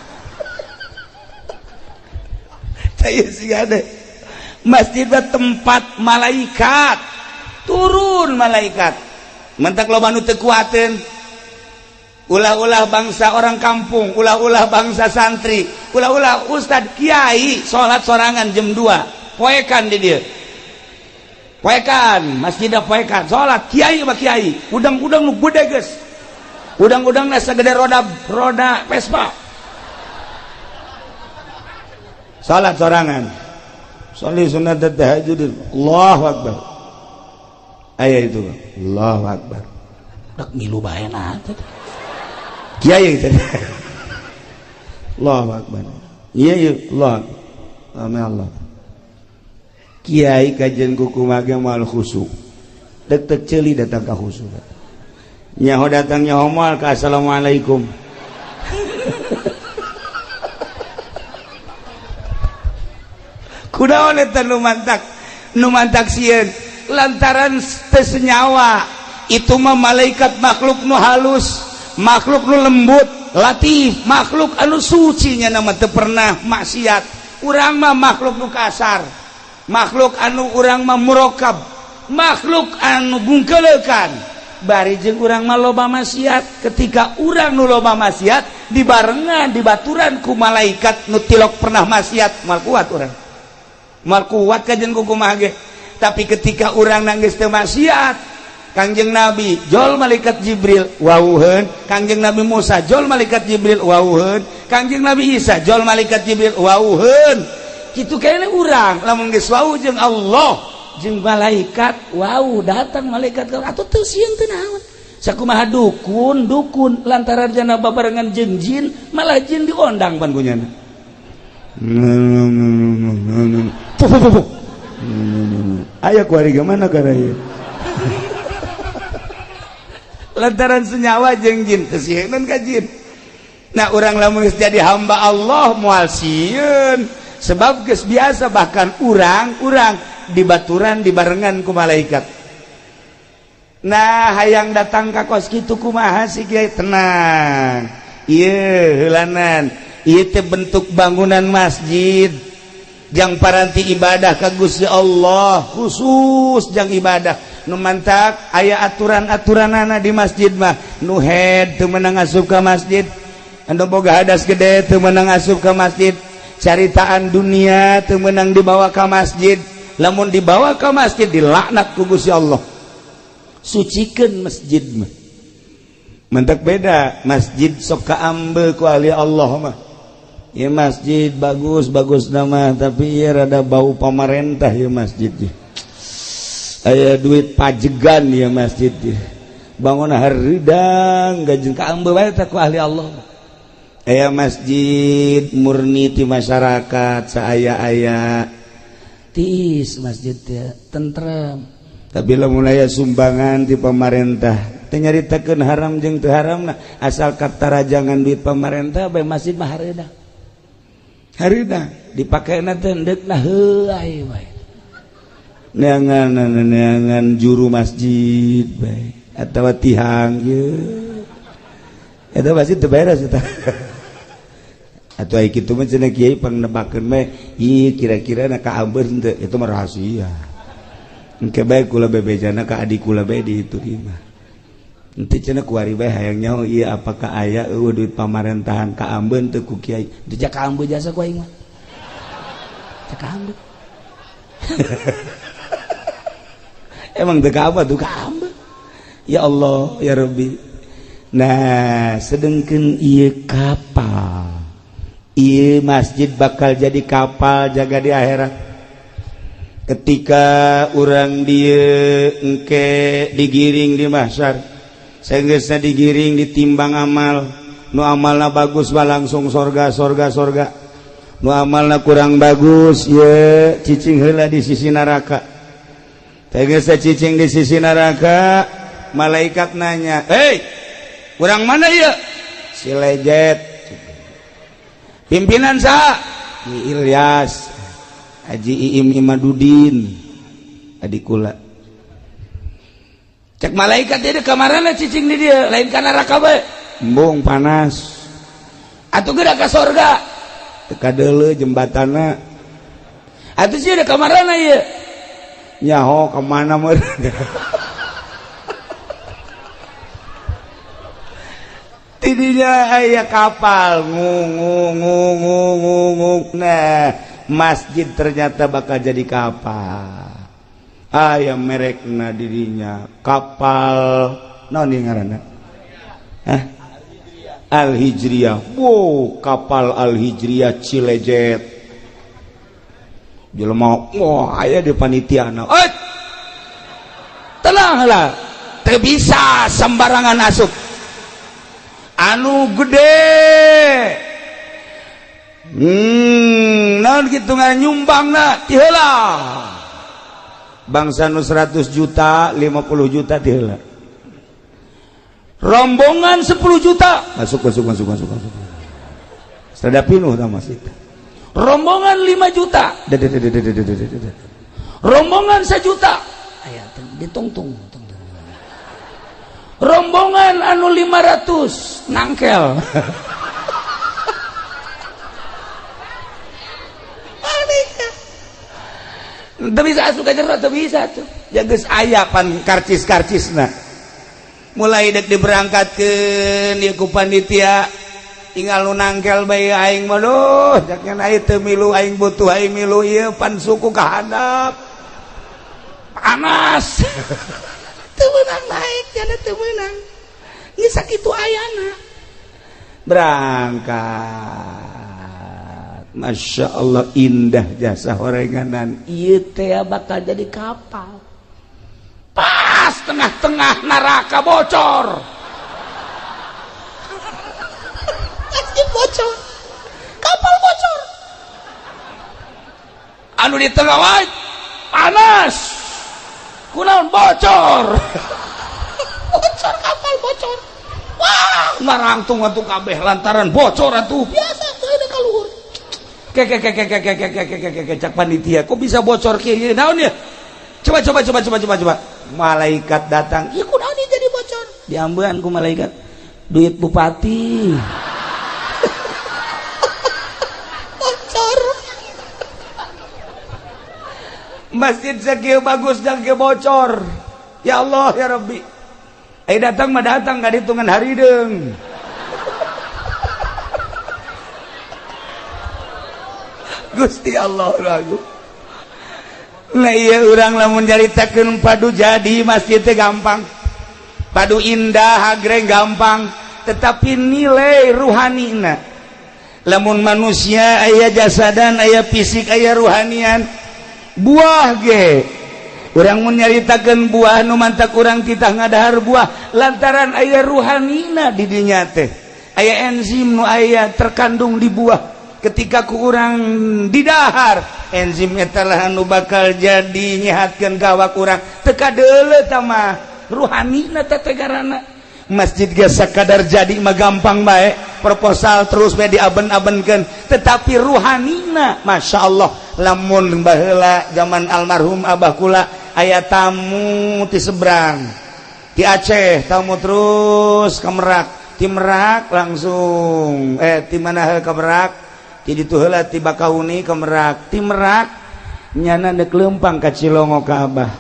Saya sih ada masjid tempat malaikat turun, malaikat mentak loba nu teu kuateun, ulah-ulah bangsa orang kampung, ulah-ulah bangsa santri, ulah-ulah ustad kiai salat sorangan jam 2 poekan di dia, poekan masjid, poekan salat kiai mah kiai udang-udang nu gede geus, udang-udang sagede roda roda Vespa, salat sorangan, sholli sunat tahajud, Allahu akbar, aya itu Allahu akbar, dak milu bae na kiai tadi, Allahu akbar, iya iya Allah amin Allah, kiai kajian kuku mage moal khusuk, dek-dek ceuli datang ka khusuk, nyaho datang nyaho moal ka assalamualaikum. Kunaon eta nu mantak, nu mantak sieun lantaran teu senyawa itu mah malaikat makhluk nu halus, makhluk nu lembut, latif, makhluk anu suci nya nama teu pernah maksiat. Urang mah makhluk nu kasar, makhluk anu urang mah murokab, makhluk anu bungkeleukan. Bari jeung urang mah loba maksiat, ketika urang nu loba maksiat dibarengan dibaturan ku malaikat nu tilok pernah maksiat, moal kuat urang. Moal kuat kajen ku kumaha ge. Tapi ketika urang nangis teu maksiat, Kangjeng Nabi jol malaikat Jibril wauheun, Kangjeng Nabi Musa jol malaikat Jibril wauheun, Kangjeng Nabi Isa jol malaikat Jibril wauheun. Kitu kene urang lamun geus wau jeung Allah jeung malaikat wau datang malaikat atuh teu sieun teu naon. Sakumaha dukun dukun lantaran jana babarengan jeung jin malah jin diondang pan kunyana. Aya kuari mana kana ieu? Lantaran senyawa jeung jin teu sieun ka jin. Nah urang lamun geus jadi hamba Allah moal sieun sebab geus biasa, bahkan urang-urang dibaturan dibarengan ku malaikat. Nah hayang datang ka kos kitu kumaha sih kiai? Tenang, ieu heulanan ieu teh bentuk bangunan masjid jang paranti ibadah ka Gusti Allah, khusus jang ibadah. Nu mantak aya aturan-aturanana di masjid mah, nu head teu meunang asup ka masjid, anu boga hadas gede teu meunang asup ka masjid, caritaan dunia teu meunang dibawa ka masjid, lamun dibawa ka masjid dilaknat ku Gusti Allah. Sucikeun masjid mah. Mentak beda masjid sok kaambe ku ahli Allah mah. Ya masjid bagus bagus nama tapi ya rada bau pamarentah ya masjid. Aya duit pajegan ya masjid. Bangun haridang gajeng kaambe bae teh ku ahli Allah. Aya masjid murni ti masyarakat saaya-aya tiis masjid teh tentrem. Tapi lamun aya sumbangan ti pamarentah teu nyaritakeun haram jeung teu haramna, asal katarajangan duit pamarentah bae masjid mah hareudang. Hareudang dipakena teh endeukna heuay bae. Neangan neangan juru masjid bae atawa tihang ieu. Eta masjid teu beres eta. Atuh ai kitu mah cenah kiai pangnebakeun bae, ieu kira-kira na kaambeun teu, itu mah rahasia. Engke bae kula bebejana ka adik kula bae di itu mah. Henteu cenah kuari bae hayang nyaho ieu apakah aya eueuh duit pamarentahan kaambeun teu ku kiai. Teu kaambeun jasa ku aing mah. Teu kaambeun. Emang teu kaambeun tuh kaambeun. Ya Allah, ya Rabbi. Nah, sedengkeun ieu kapal. Ieu masjid bakal jadi kapal jaga di akhirat. Ketika urang dia engke digiring di mahsyar, sanggeusna digiring ditimbang amal, nu amalna bagus mah langsung sorga sorga sorga, nu amalna kurang bagus ye cicing heula di sisi neraka. Sanggeusna cicing di sisi neraka, malaikat nanya, "Hei, urang mana ieu?" Si lejet. Pimpinan saha? Ki Ilyas. Haji Iim Imadudin adik kula. Cek malaikat dia kamarana cicing di dia lain kana neraka bae. Embung panas. Atuh geura ka sorga. Teu kadeuleu jembatanna. Atuh sih ada kamarana ieu. Nyaho ka mana meureun. Tidinya aya kapal ngung ngung ngung ngung ngung. Nah, masjid ternyata bakal jadi kapal. Aya merekna dirinya kapal naon ieu ngaranna? Hah? Al Hijriyah. Wow, kapal Al Hijriyah Cilejet. Jelema, wah aya di panitiana. Eh! Tenanglah, teu bisa sembarangan asup. Anu gede. Naon kitu nyumbangna ti heula. Bangsa nu 100 juta, 50 juta ti heula. Rombongan 10 juta masuk masuk masuk masuk masuk. Sada pinuh tah masjid. Rombongan 5 juta. Rombongan 1 juta. Aya ditungtung. Rombongan anu 500 nangkel. Teu bisa asup ka jero, teu bisa tuh. Ya geus aya pan karcis-karcisna. Mulai dek diberangkatkeun ieu ku panitia, tinggal nu nangkel bae aing mah duh, jaknya aing teu milu aing butuh aing milu ieu pan suku ka handap. Panas. Teu meunang naik, jana teu meunang. Geus sakitu ayana. Berangkat. Masya Allah indah jasa horenganan. Ieu teh bakal jadi kapal. Pas tengah-tengah neraka bocor. Masjid bocor. Kapal bocor. Anu di tengah wae panas. Kunaon bocor. Bocor kapal bocor. Wah, marangtung atuh kabeh lantaran bocor atuh. Biasa teu ada ka luhur. Kek cak panitia kok bisa bocor kieu naon ya? Coba coba coba coba coba coba. Malaikat datang, ieu kunaon jadi bocor? Diambean ku malaikat. Duit bupati. Bocor. Masjid sakieu bagus dan kieu bocor. Ya Allah ya Rabbi. Eh datang mah datang ka hitungan harideung. Gusti Allah lagu. Nah iya urang lamun nyaritakeun padu jadi masjid teh gampang. Padu indah agreng gampang, tetapi nilai ruhanina. Lamun manusia aya jasadan, aya fisik, aya ruhanian. Buah ge. Urang mun nyaritakeun buah nu mantak urang titah ngadahar buah lantaran aya ruhanina di dinya teh. Aya enzim nu aya terkandung di buah. Ketika ku urang didahar enzim eta lah anu bakal jadi nyehatkeun ka awak urang teu kadeuleu tah mah ruhanina teh tegarana. Masjid ge sakadar jadi mah gampang bae proposal terus bae diaben-abenkeun, tetapi ruhanina Masya Allah. Lamun baheula zaman almarhum abah kula aya tamu ti seberang ti Aceh, tamu terus ka Merak, ti Merak langsung ti mana ka Merak, ti ditu heula ti Bakauni ka Merak, ti Merak nyana deuk leumpang ka Cilongo ka abah.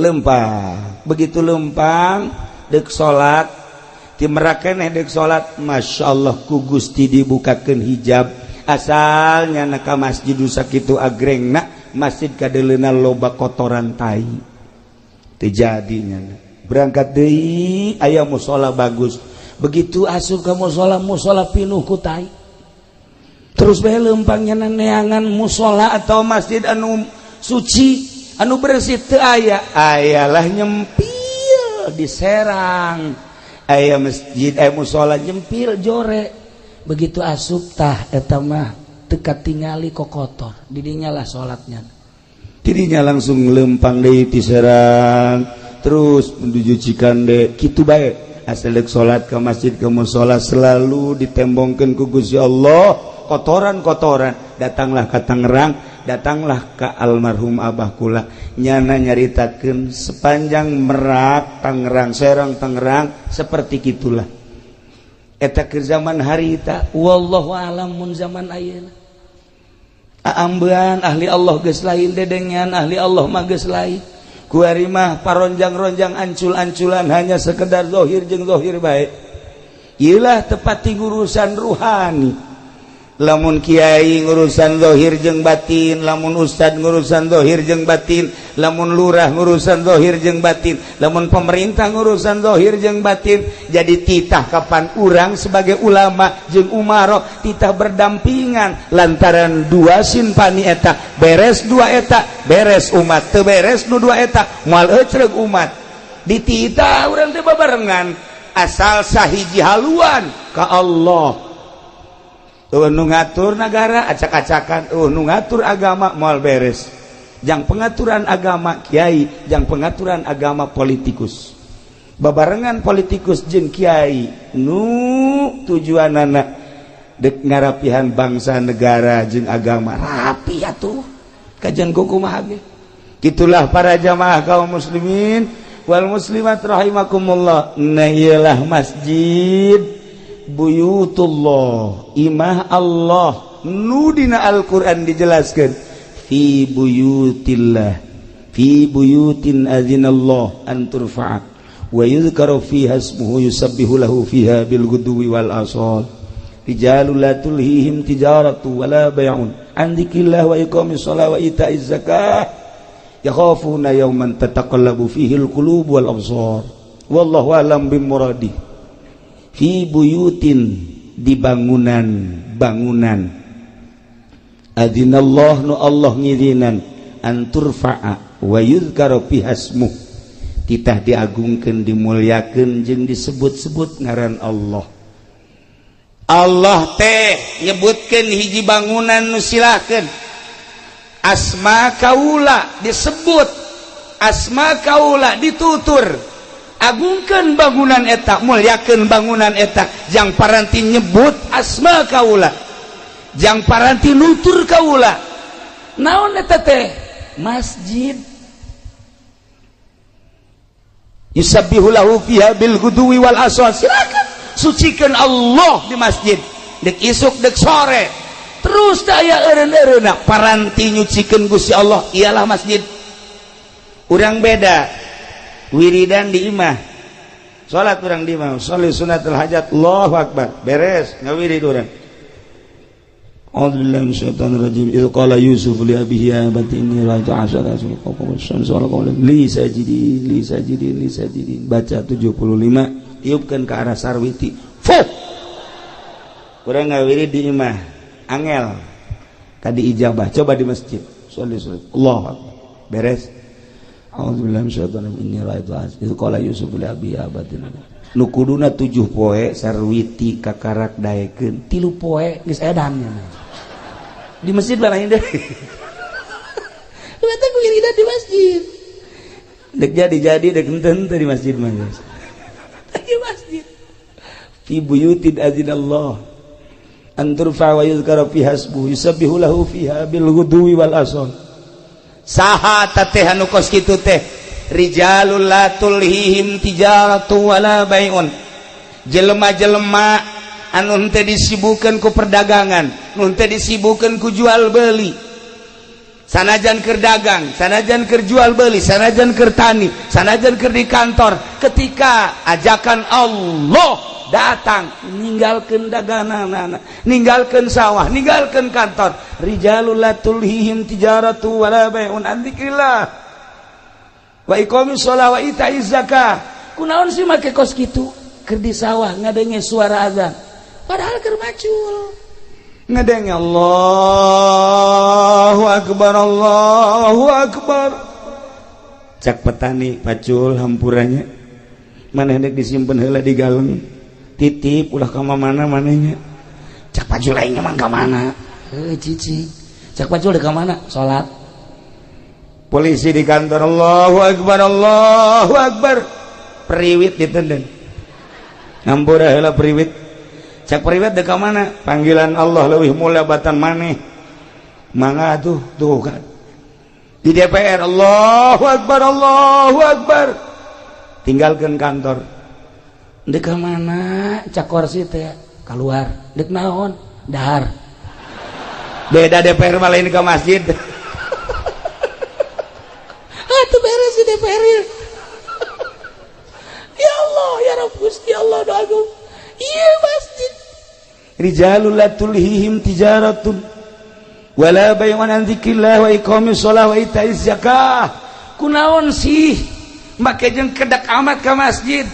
Leumpang, begitu leumpang deuk salat, ti Merak keneh deuk salat, Masya Allah ku Gusti dibukakeun hijab. Asal nyana ka masjid sakitu agrengna, masjid kadeuleuna loba kotoran tai. Teu jadi nyana. Berangkat deui aya musala bagus. Begitu asup ka musala, musala pinuh ku tai. Terus bae leumpang nyana neangan musala atau masjid anu suci, anu bersih teu aya. Ayalah nyempil di Serang. Aya masjid, aya musala nyempil jore. Begitu asup tah eta mah teu katingali kokotor. Didinya lah salatnya. Didinya langsung leumpang deui ti Serang, terus menuju Cikande, kitu bae. Asal deuk salat ke masjid ke musala selalu ditembongkeun ku Gusti Allah kotoran-kotoran. Datanglah ke Tangerang, datanglah ke almarhum abah kula. Nyana nyaritakeun sepanjang Merak, Tangerang, Serang, Tangerang seperti kitulah. Eta keur zaman harita, wallahu alam mun zaman ayeuna. Aambean ahli Allah geus lain, dedengean ahli Allah mah geus lain. Kuari mah paronjang-ronjang, ancul-anculan, hanya sekedar zahir jeung zahir bae. Iyalah tepat ngurusan ruhani. Lamun kiai ngurusan zahir jeung batin, lamun ustad ngurusan zahir jeung batin, lamun lurah ngurusan zahir jeung batin, lamun pemerintah ngurusan zahir jeung batin, jadi titah kapan urang sebagai ulama jeung umaro titah berdampingan, lantaran dua sinfani eta beres, dua eta beres umat. Teu beres nu dua eta, moal ecreg umat. Dititah urang teh babarengan, asal sahiji haluan ka Allah. Nu ngatur negara acak-acakan, nu ngatur agama moal beres. Jang pengaturan agama kiai, jang pengaturan agama politikus, babarengan politikus jeung kiai nu tujuan anak dek ngarapihan bangsa, negara jeung agama rapi atuh kajian kumaha ge. Gitulah para jamaah kaum muslimin wal muslimat rahimakumullah. Nah, iyalah masjid, buyutullah, imah Allah nu dina Al-Qur'an dijelaskan fi buyutillah, fi buyutin azinallah an turfa'a wa yuzkaru fiha ismuhu yusabbihu lahu fiha bil ghudwi wal asal rijalul la tulhihim tijaratu wala bay'un an dzikrillah wa iqamis shalah wa ita'iz zakah yakhafuna yawman tataqallabu fihi al qulub wal absar wallahu a'lam bimuradi. Fi buyutin, di bangunan bangunan, adzinallah, nu Allah ngizinan, an turfa'a wa yuzkaru fiha ismuh, titah diagungkeun, dimuliakeun jeung disebut-sebut ngaran Allah. Allah teh nyebutkeun hiji bangunan nu silahkeun asma kaula disebut, asma kaula ditutur. Agungkan bangunan eta, muliakan bangunan eta, jang paranti nyebut asma kaula, jang paranti nutur kaula. Naon eta teh? Masjid. Yusabbihu lahu fiha bil ghudwi wal asal. Silakan sucikan Allah di masjid, dek isuk dek sore terus daya eureun-eureunna paranti nyucikeun Gusti Allah, ialah masjid. Urang beda, wiridan di imah, salat urang di imah, sholli sunnatul hajat, Allahu akbar, beres ngawirid urang. A'udzubillahi minasyaitonir rajim. Idz qala Yusuf li abihi ya abati inni ra'aitu asyara kawkaban wasyamsa wal qamara li sajidin li sajidin li sajidin. Baca 75, tiupkan ke arah sarwiti. Fuh. Urang ngawirid di imah angel tadi ijabah, coba di masjid sholli sholli, Allahu akbar, beres. A'udzubillahi minasyaitonir rajim. Inni ra'aitu asyara. Idz qala Yusuf li abihi ya abati, nu kuduna 7 poe sarwiti kakarak daekeun 3 poe geus edan di masjid lain deh. Lu teh wiridan di masjid. Dek jadi-jadi dek henteu di masjid mah geus. Di masjid. Fi buyutin azinallah an turfa wa yuzkara fiha ismuhu yusabbihu lahu fiha bil ghudwi wal asal. Saha teh anu kos kitu teh? Rijalul la tulhihim tijaratu wala bai'un. Jelema-jelema anu henteu disibukeun ku perdagangan, nu henteu disibukeun ku jual beli. Sanajan keur dagang, sanajan keur jual beli, sanajan keur tani, sanajan keur di kantor, ketika ajakan Allah datang, ninggalkeun daganganana, ninggalkeun sawah, ninggalkeun kantor. Rijalul la tulhihim tijaratu wala bai'un an dzikrillah wa iqamis shalah wa ita'iz zakah. Kunaon sih make kos kitu? Keur di sawah ngadenge suara azan, padahal keur macul. Ngadenge Allahu akbar, Allahu akbar. Cak petani, pacul hampurannya, maneh dek disimpen heula di galeng, titip ulah ka mana manehnya. Cak pacul, aing emang ka mana? Heuh, cicing. Cak pacul, dek ka mana? Salat. Polisi di kantor, Allahu akbar, Allahu akbar, periwit ditenden, ngampura heula periwit. Cak periwit, dek ka mana? Panggilan Allah leuwih mulia batan maneh, mangga tuh. Tuh kan di DPR, Allahu akbar, Allahu akbar, tinggalkan kantor. Dek ka mana? Cak korsi teh keluar. Dek naon? Dahar. Beda DPR mah, lain ke masjid. Ah, tuh beres di DPR ya. Ya Allah, ya Rabb, Gusti Allah, doa. Iya, masjid. Rijalul la tulhihim tijaratun wala bay'un an dzikrillah wa iqamis shalah wa itaiz zakah. Kunaon sih make jeung kedak amat ke masjid?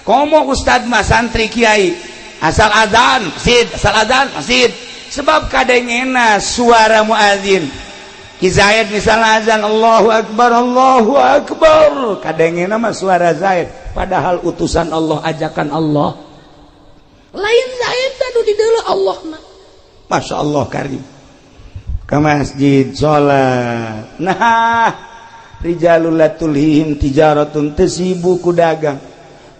Komo ustad mah, santri, kiai, asal azan masjid, asal azan masjid, sebab kadengena suara muadzin. Ki Zaid misalnya azan, "Allahu akbar, Allahu akbar," kadengena mah suara Zaid, padahal utusan Allah, ajakan Allah lain Zaid, anu di Allah mah. Masya Allah karim, ke masjid salat. Nah, rijalul la tulhihim tijaratun, teu sibuk ku dagang,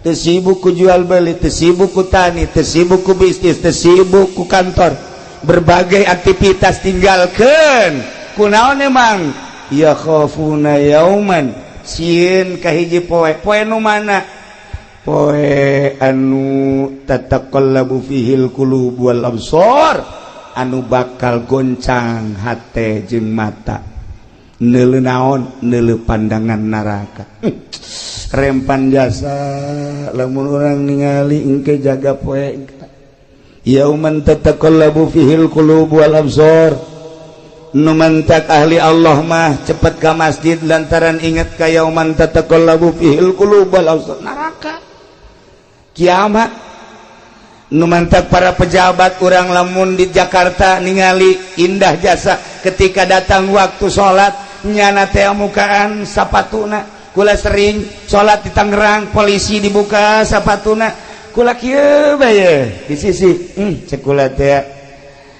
teu sibuk ku jual beli, teu sibuk ku tani, teu sibuk ku bisnis, teu sibuk ku kantor, berbagai aktivitas tinggalkan. Kunaon emang? Ya khafuna yauman, sieun ka hiji poe. Poe nu mana? Poe anu tataqallabu fihil qulub wal absar, anu bakal goncang hate jeung mata. Neuleu naon? Neuleu pandangan neraka. Rempan jasa lamun urang ningali engke, jaga poe yauman tataqallabu fihil qulub wal absar. Nu mantak ahli Allah mah cepet ka masjid lantaran inget ka yauman tataqallabu fihil qulub wal absar, neraka, kiamat. Nu mantak para pejabat urang lamun di Jakarta ningali indah jasa, ketika datang waktu salat nyana teh mukaan sapatuna. Kula sering salat di Tangerang, polisi dibuka sapatuna, kula kieu bae di sisi, cek kula teh,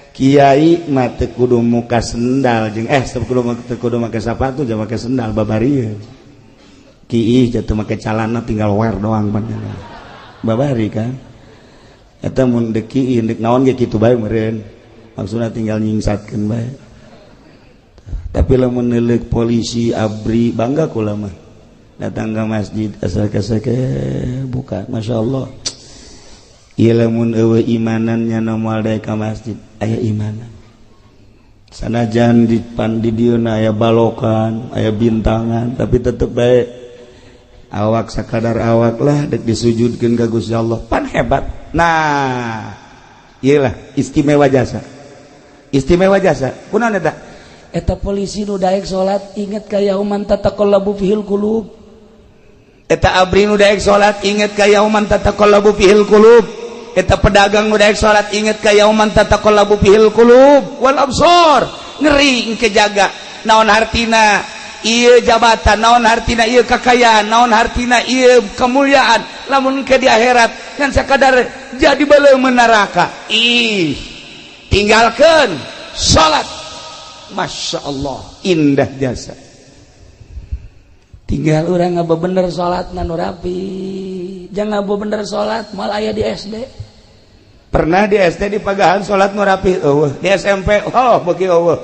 kiai mah teu kudu muka sendal jeung teu kudu make sapatu jeung make sendal babari. Kiih jatuh make calana tinggal wear doang, panjang babari kan eta. Mun deuk kiih, deuk naon ge kitu bae meureun, maksudna tinggal nyingsatkeun bae. Tapi lamun neuleuk polisi, ABRI, bangga kula mah. Datang ke masjid asal kasake buka, Masya Allah. Ieu lamun eueuh imanannya moal daek ka masjid. Aya imanan, sanajan di pan di dieu aya balokan, aya bintangan, tapi tetep bae awak sakadar awak lah, dek disujudkeun ka Gusti Allah. Pan hebat. Nah, iyalah istimewa jasa, istimewa jasa. Kunaon eta? Eta polisi nu daek salat inget ka yauman tataqallabu fihil qulub. Eta ABRI nu daek salat inget ka yauman tataqallabu fihil qulub. Eta pedagang nu daek salat inget ka yauman tataqallabu fihil qulub wal absar. Ngeri engke, jaga. Naon hartina ieu jabatan, naon hartina ieu kekayaan, naon hartina ieu kemuliaan lamun ke di akhirat kan sakadar jadi beuleum neraka? Ih, tinggalkan salat. Masya Allah, indah jasa. Tinggal orang ngaba bener salat nu rapi. Jangan ngaba bener salat mal aya di SD. Pernah di SD di pagahan salat nu rapi eueuh. Di SMP, oh, beuki eueuh.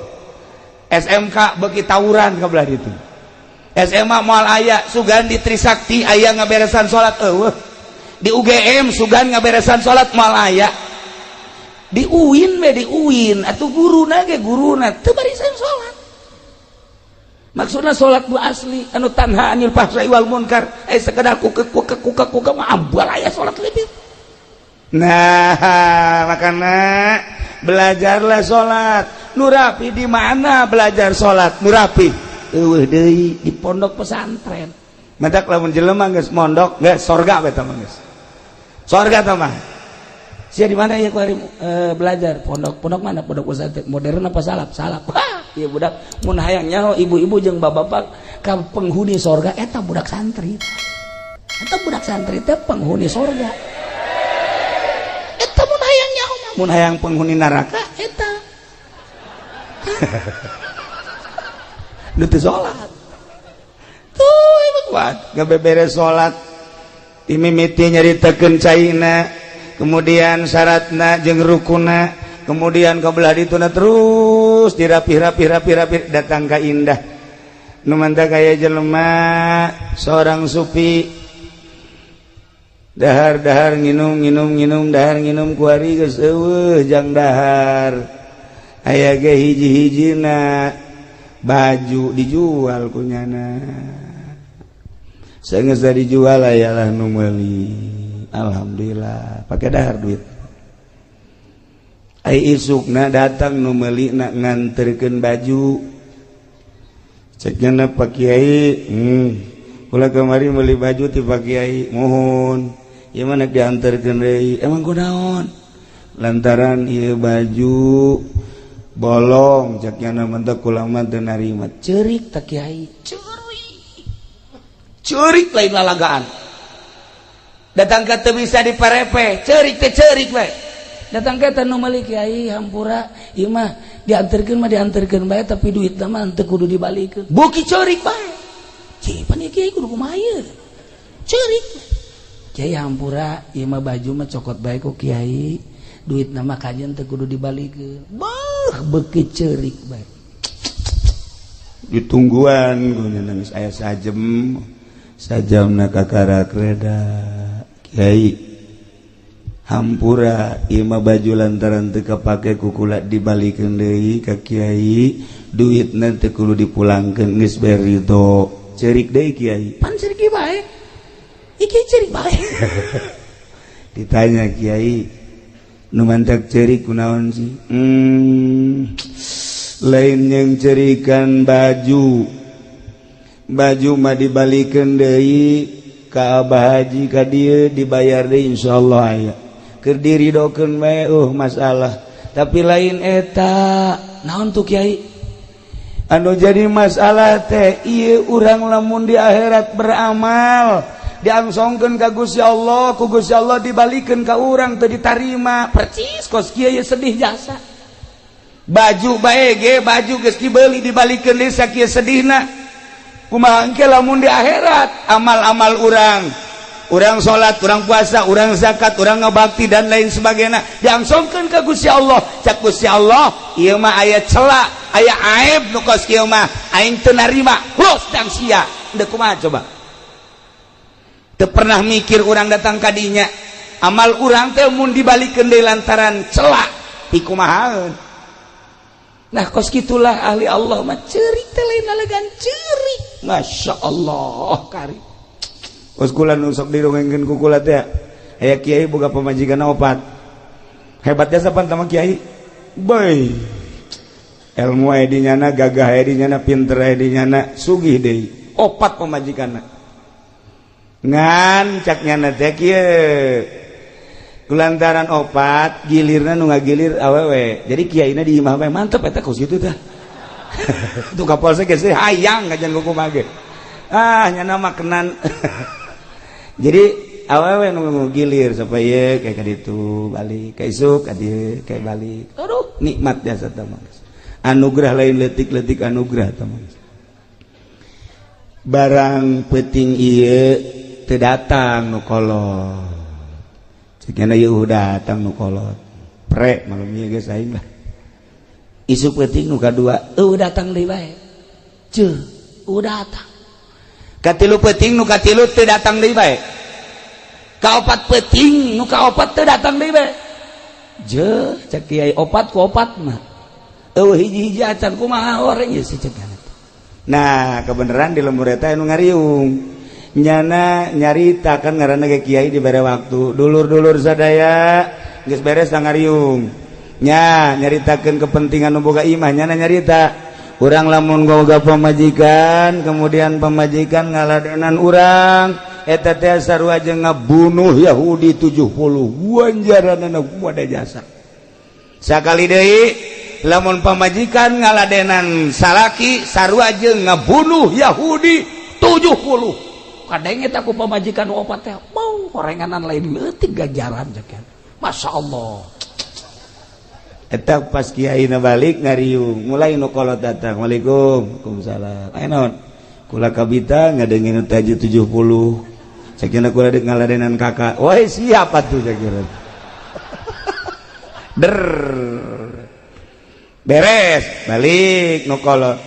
SMK beuki tawuran ka belah ditu. SMA moal aya. Sugan di Trisakti aya ngaberesan salat, eueuh. Di UGM sugan ngaberesan salat, moal aya. Di UIN we, di UIN atuh guruna ge, guruna teu barisan salat. Maksudna salat nu asli, anu tanha anil fahsai wal munkar, sekedar kuke kuke kuke kuke mah ambal aya salat lebih. Nah, makana belajarlah salat nu rapi. Di mana belajar salat nu rapi? Eueuh deui, di pondok pesantren. Matak lamun jelema geus mondok geus sorga we mah, geus sorga tah mah. Sia di mana ya kuari belajar? Pondok. Pondok mana? Pondok pesantren. Modern apa salaf? Salaf. Iya, budak mun hayang nyaho ibu-ibu jeung bapak-bapak ka penghuni sorga, eta budak santri. Eta budak santri teh penghuni sorga. Eta mun hayang nyaho. Mun hayang penghuni neraka, eta nu teu salat. Tuh emang kuat ngabeberes salat, dimimiti nyaritakeun caina, kemudian syaratna jeung rukuna, kemudian kebelah dituna, terus dirapih-rapi rapi-rapi, datang ka indah. Nu mantap kaya jelema seorang sufi, dahar dahar, nginum nginum nginum, dahar nginum. Kuari geus eueuh jang dahar. Aya ge hiji-hijina baju dijual ku nyana. Sanggeus dijual, aya lah nu meuli. Alhamdulillah, pake dahar duit. Ai isukna datang nu meuli na nganterkeun baju. Cek nyana, "Pak Kiai, kula kamari meuli baju ti Pak Kiai." "Muhun." "Ieu mah dianterkeun deui." "Emang kunaon?" "Lantaran ieu baju bolong," cek nyana, "mentek kula mah teu narima." Ceurik tak kiai, ceurik. Ceurik lain lalagaan. Datang ke teu bisa diparepe, ceurik teh ceurik we. Datang ke nu meuli, "Kiai, hampura, ieu mah dianterkeun mah dianterkeun bae, tapi duit mah teu kudu dibalikeun." Beuki ceurik bae. Cipan ieu kiai kudu kumaha ieu? Ceurik. "Kiai, hampura, ieu mah baju mah cokot bae ku kiai, duit nama kajian teu kudu dibalikeun." Bah, beuki ceurik bae. Ditungguan ku nangis aya sajem, sajamna kakarak reda. "Kiai, hampura, ieu mah baju lantaran teu kapake ku kula dibalikeun deui ka kiai, duitna teu kudu dipulangkeun, geus bae ridho." Ceurik deui kiai. Pan ceurik bae. Iki ceurik bae. Ditanya kiai, "Nu mantak ceurik kunaon sih?" Lain yang cerikan baju, baju mah dibalikeun deui ka Abah Haji ka dieu, dibayar deui insyaallah, aya keur diridokeun bae, masalah. Tapi lain eta." "Naon tuh, Kiai?" "Anu jadi masalah teh ieu, urang lamun di akhirat beramal diangsongkeun ka Gusti Allah, ku Gusti Allah dibalikeun ka urang, teu ditarima." Percis kos kieu sedih jasa. Baju bae ge, baju geus dibeli dibalikeun deui sakieu sedihna. Kumaha engke lamun di akhirat amal-amal urang, urang salat, urang puasa, urang zakat, urang ngabakti dan lain sebagainya diangsongkeun ka Gusti Allah, cak Gusti Allah, "Ieu mah aya cela, aya aib nu kos kieu mah aing teu narima, los dang sia." Deuk kumaha coba? Teu pernah mikir urang datang ka dinya, amal urang teh mun dibalikeun deui lantaran cela, pikumahaeun? Nah, kos gitulah ahli Allah mah, ceurik teh lain lalagan ceurik. Masya Allah, kari kos kula nu sok didongengkeun ku kula teh, aya kiai boga pamajikan opat. Hebatnya sapan tama kiai boy, ilmu aya di nyana, gagah aya di nyana, pinter aya di nyana, sugih deui, opat pamajikanna. Ngan cak nyana teh kieu, kulantaran opat gilirna nu ngagilir awewe, jadi kiaina di imah bae. Mantep eta kos kitu tah. Tuh kapolsek geus hayang kajian kumaha ge, ah, nyana mah kenan. Jadi awewe nu gilir supaya kayak kaditu balik, ka isuk ka dieu kayak balik. Aduh, nikmat jasa tah mah, anugerah lain leutik-leutik, anugerah tah mah. Barang penting ieu teu datang nu kolot. Cek ieu datang nu kolot, "Pre malam ieu geus aing lah." Isuk penting nu kadua eueuh datang deui bae. Ceuh, eueuh datang. Katilu penting nu katilu teu datang deui bae. Kaopat penting nu kaopat teu datang deui bae. Je, cek kiai, opat ku opat mah eueuh hiji-hiji acan, kumaha oreng ieu si cek. Nah, kebenaran di lembur eta anu ngariung nyana nyarita kan ngaranna ge kiai dibere waktu, "Dulur-dulur sadaya, geus beres ngariung nya, nyaritakeun kepentingan nu boga imah." Nyana nyarita, urang lamun boga pamajikan kemudian pamajikan ngaladenan urang, eta teh sarua jeung ngabunuh Yahudi 70 wanjaranana kumaha jasa. Sakali deui, lamun pamajikan ngaladenan salaki sarua jeung ngabunuh Yahudi 70. Kadang eta ku pamajikan opat teh mau horenganan lain leutik ganjaran cek. Masya Allah. Eta pas kiai na balik ngariung, mulai nu kolot datang, "Waalaikum." "Waalaikumsalam." "Aya naon?" "Kula kabita ngadengin taji 70, sakina kula deuk ngaladenan kakak." "Woi, siapa tuh?" Sakira der beres balik nu kolot,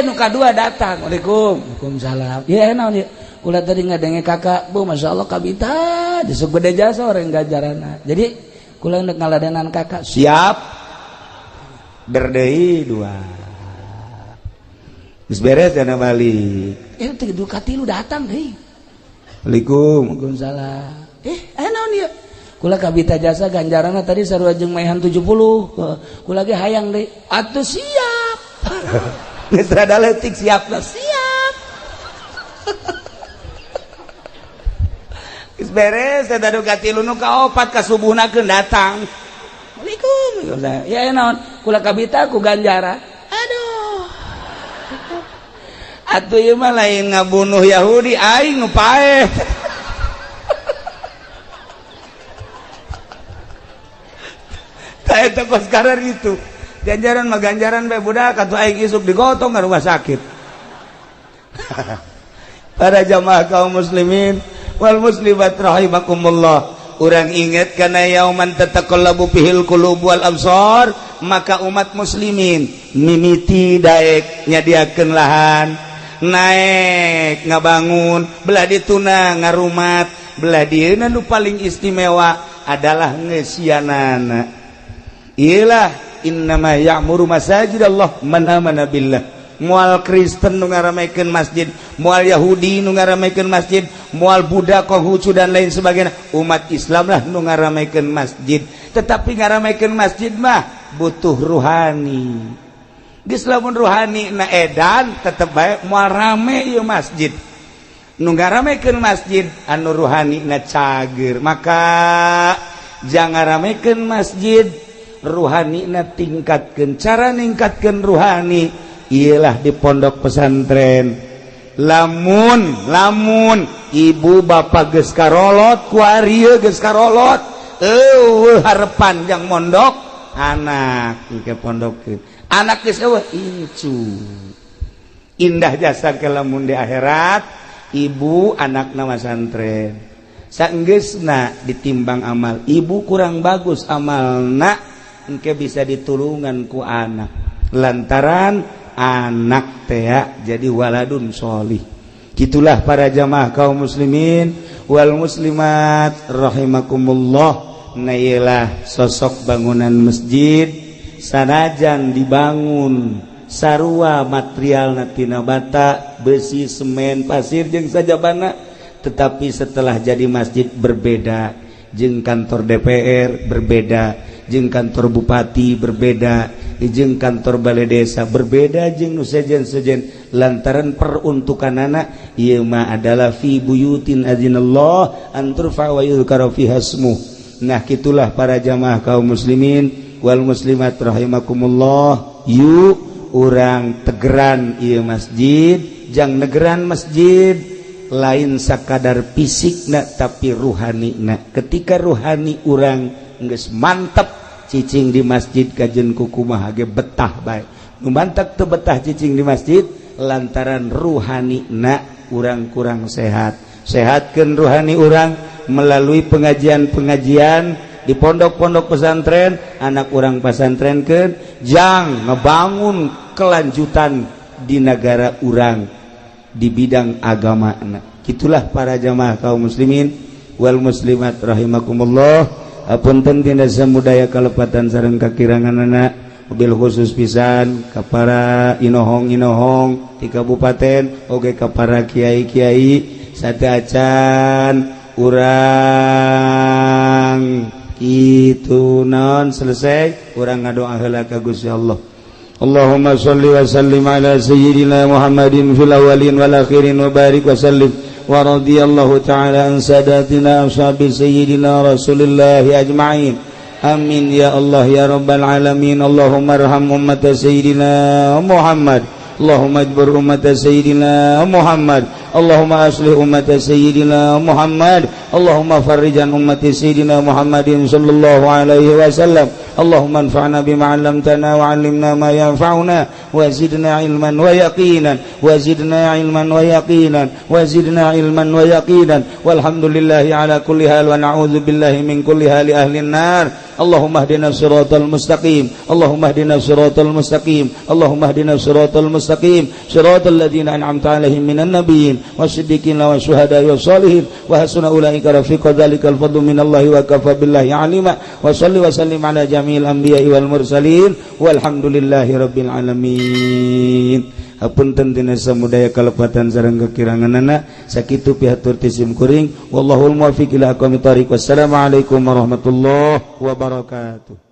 nu kadua datang, "Waalaikum." "Waalaikumsalam." "Ya, naon ieu?" "Kula tadi ngadenge kakak, Bu, Masya Allah, kabita disuk gede jasa orang ganjaranna, jadi kula ndek ngaladenan kakak." "Siap." Der deui dua. Geus beres dana balik. Teh du katilu datang deui. Assalamualaikum. Waalaikumsalam. Aya naon ieu? Kula kabita jasa ganjaranna tadi sarua jeung maehan 70. Kula ge hayang deui. Atuh siap. Geus rada leutik siap lah, siap. Geus beres eta du katilu nu kaopat ka subuhna keun datang. Assalamualaikum. Ya naon? Kula kabita ku ganjaran. Aduh. Atuh ieu mah lain ngabunuh Yahudi aing nu paeh. Tah eta kos karar itu. Ganjaran mah ganjaran bae budak atuh aing isuk digotong ka rumah sakit. Para jamaah kaum muslimin wal muslimat rahimakumullah. Urang ingat karena yauman tataqallabu fihil qulub wal absar, maka umat muslimin mimiti daek nyadiakeun lahan, naek ngabangun, belah dituna ngarumat, belah dieuna nu paling istimewa adalah ngeusianana. Iyalah innama ya'muru masajidallah man amana billah. Moal Kristen nu ngaramekeun masjid, moal Yahudi nu ngaramekeun masjid, moal Buddha, Konghucu dan lain sebagainya. Umat Islam lah nu ngaramekeun masjid. Tetapi ngaramekeun masjid mah butuh ruhani. Geus lamun ruhani na edan tetep bae moal rame ieu masjid. Nu ngaramekeun masjid anu ruhani na cager. Maka jangan ngaramekeun masjid, ruhani na tingkatkeun. Cara ningkatkeun ruhani ialah di pondok pesantren. Lamun lamun ibu bapak geus karolot kuari geus karolot eueuh harepan jang mondok anak ke pondokkeun anak geus eueuh incu indah jasa ke lamun di akhirat ibu anakna masantren saenggeusna ditimbang amal ibu kurang bagus amalna engke bisa ditulungan ku anak lantaran anak tea jadi waladun sholih. Gitulah para jamaah kaum muslimin wal muslimat rahimakumullah. Nah iyalah sosok bangunan masjid sanajan dibangun sarua material tina bata, besi, semen, pasir jeung sajabana, tetapi setelah jadi masjid berbeda jeung kantor DPR berbeda, jeung kantor bupati berbeda, jeung kantor balai desa berbeda, jeung nu sejen-sejen lantaran peruntukanana ieu mah adalah fi buyutin azinallah an turfa wa yuzkara fiha ismuh. Nah kitulah para jamaah kaum muslimin wal muslimat rahimakumullah. Yuk urang tegeran ieu masjid, jang negeran masjid lain sakadar fisikna tapi ruhanina. Ketika ruhani urang geus mantep cicing di masjid kajen kukumaha ge betah bae. Nu mantak teu betah cicing di masjid lantaran ruhani na urang kurang sehat. Sehatkeun ruhani urang melalui pengajian-pengajian di pondok-pondok pesantren, anak urang pesantrenkeun jang ngebangun kelanjutan di negara urang di bidang agama. Gitulah para jamaah kaum muslimin wal muslimat rahimakumullah. Apunten tindak samudaya kalepatan sareng kakiranganana, mobil khusus pisan ka para inohong-inohong di kabupaten oge ka para kiai-kiai sateuacan urang kitu naon selesai urang ngadoa heula ka Gusti Allah. Allahumma sholli wa sallim ala sayyidina Muhammadin fil awwalin wal akhirin wa barik wa sallim wa radiyallahu ta'ala an sadatina ashabi sayyidina Rasulillah ajma'in. Amin ya Allah ya rabbal alamin. Allahumma arham ummata sayyidina Muhammad. Allahumma ajbur ummata sayyidina Muhammad. Allahumma aslih ummata sayyidina Muhammad. Allahumma farrijan ummati sayyidina Muhammadin sallallahu alaihi wasallam. Allahumma anfa'na bima 'allamtana wa 'allimna ma yanfa'una wa zidna ilman wa yaqinan wa zidna ilman wa yaqinan wa zidna ilman wa yaqinan. Walhamdulillahi ala kulli hal wa na'udzu billahi min kulli hali ahli an-nar. Allahumma hdina siratal mustaqim. Allahumma hdina siratal mustaqim. Allahumma hdina siratal mustaqim. Siratal ladzina an'amta 'alaihim minan nabiyyin wasiddiqin wasyuhada'i wassalihin wa hasuna ulaika rafiqa dzalikal fadlu minallahi wa kafa billahi alima. Wa salli wa sallim ala jami'il anbiya'i wal mursalin walhamdulillahi rabbil alamin. Hapunten tina samudaya kalepatan sareng kekiranganana, sakitu pihatur ti sim kuring, wallahul muwaffiq ila aqwamit thoriq. Wassalamualaikum warahmatullahi wabarakatuh.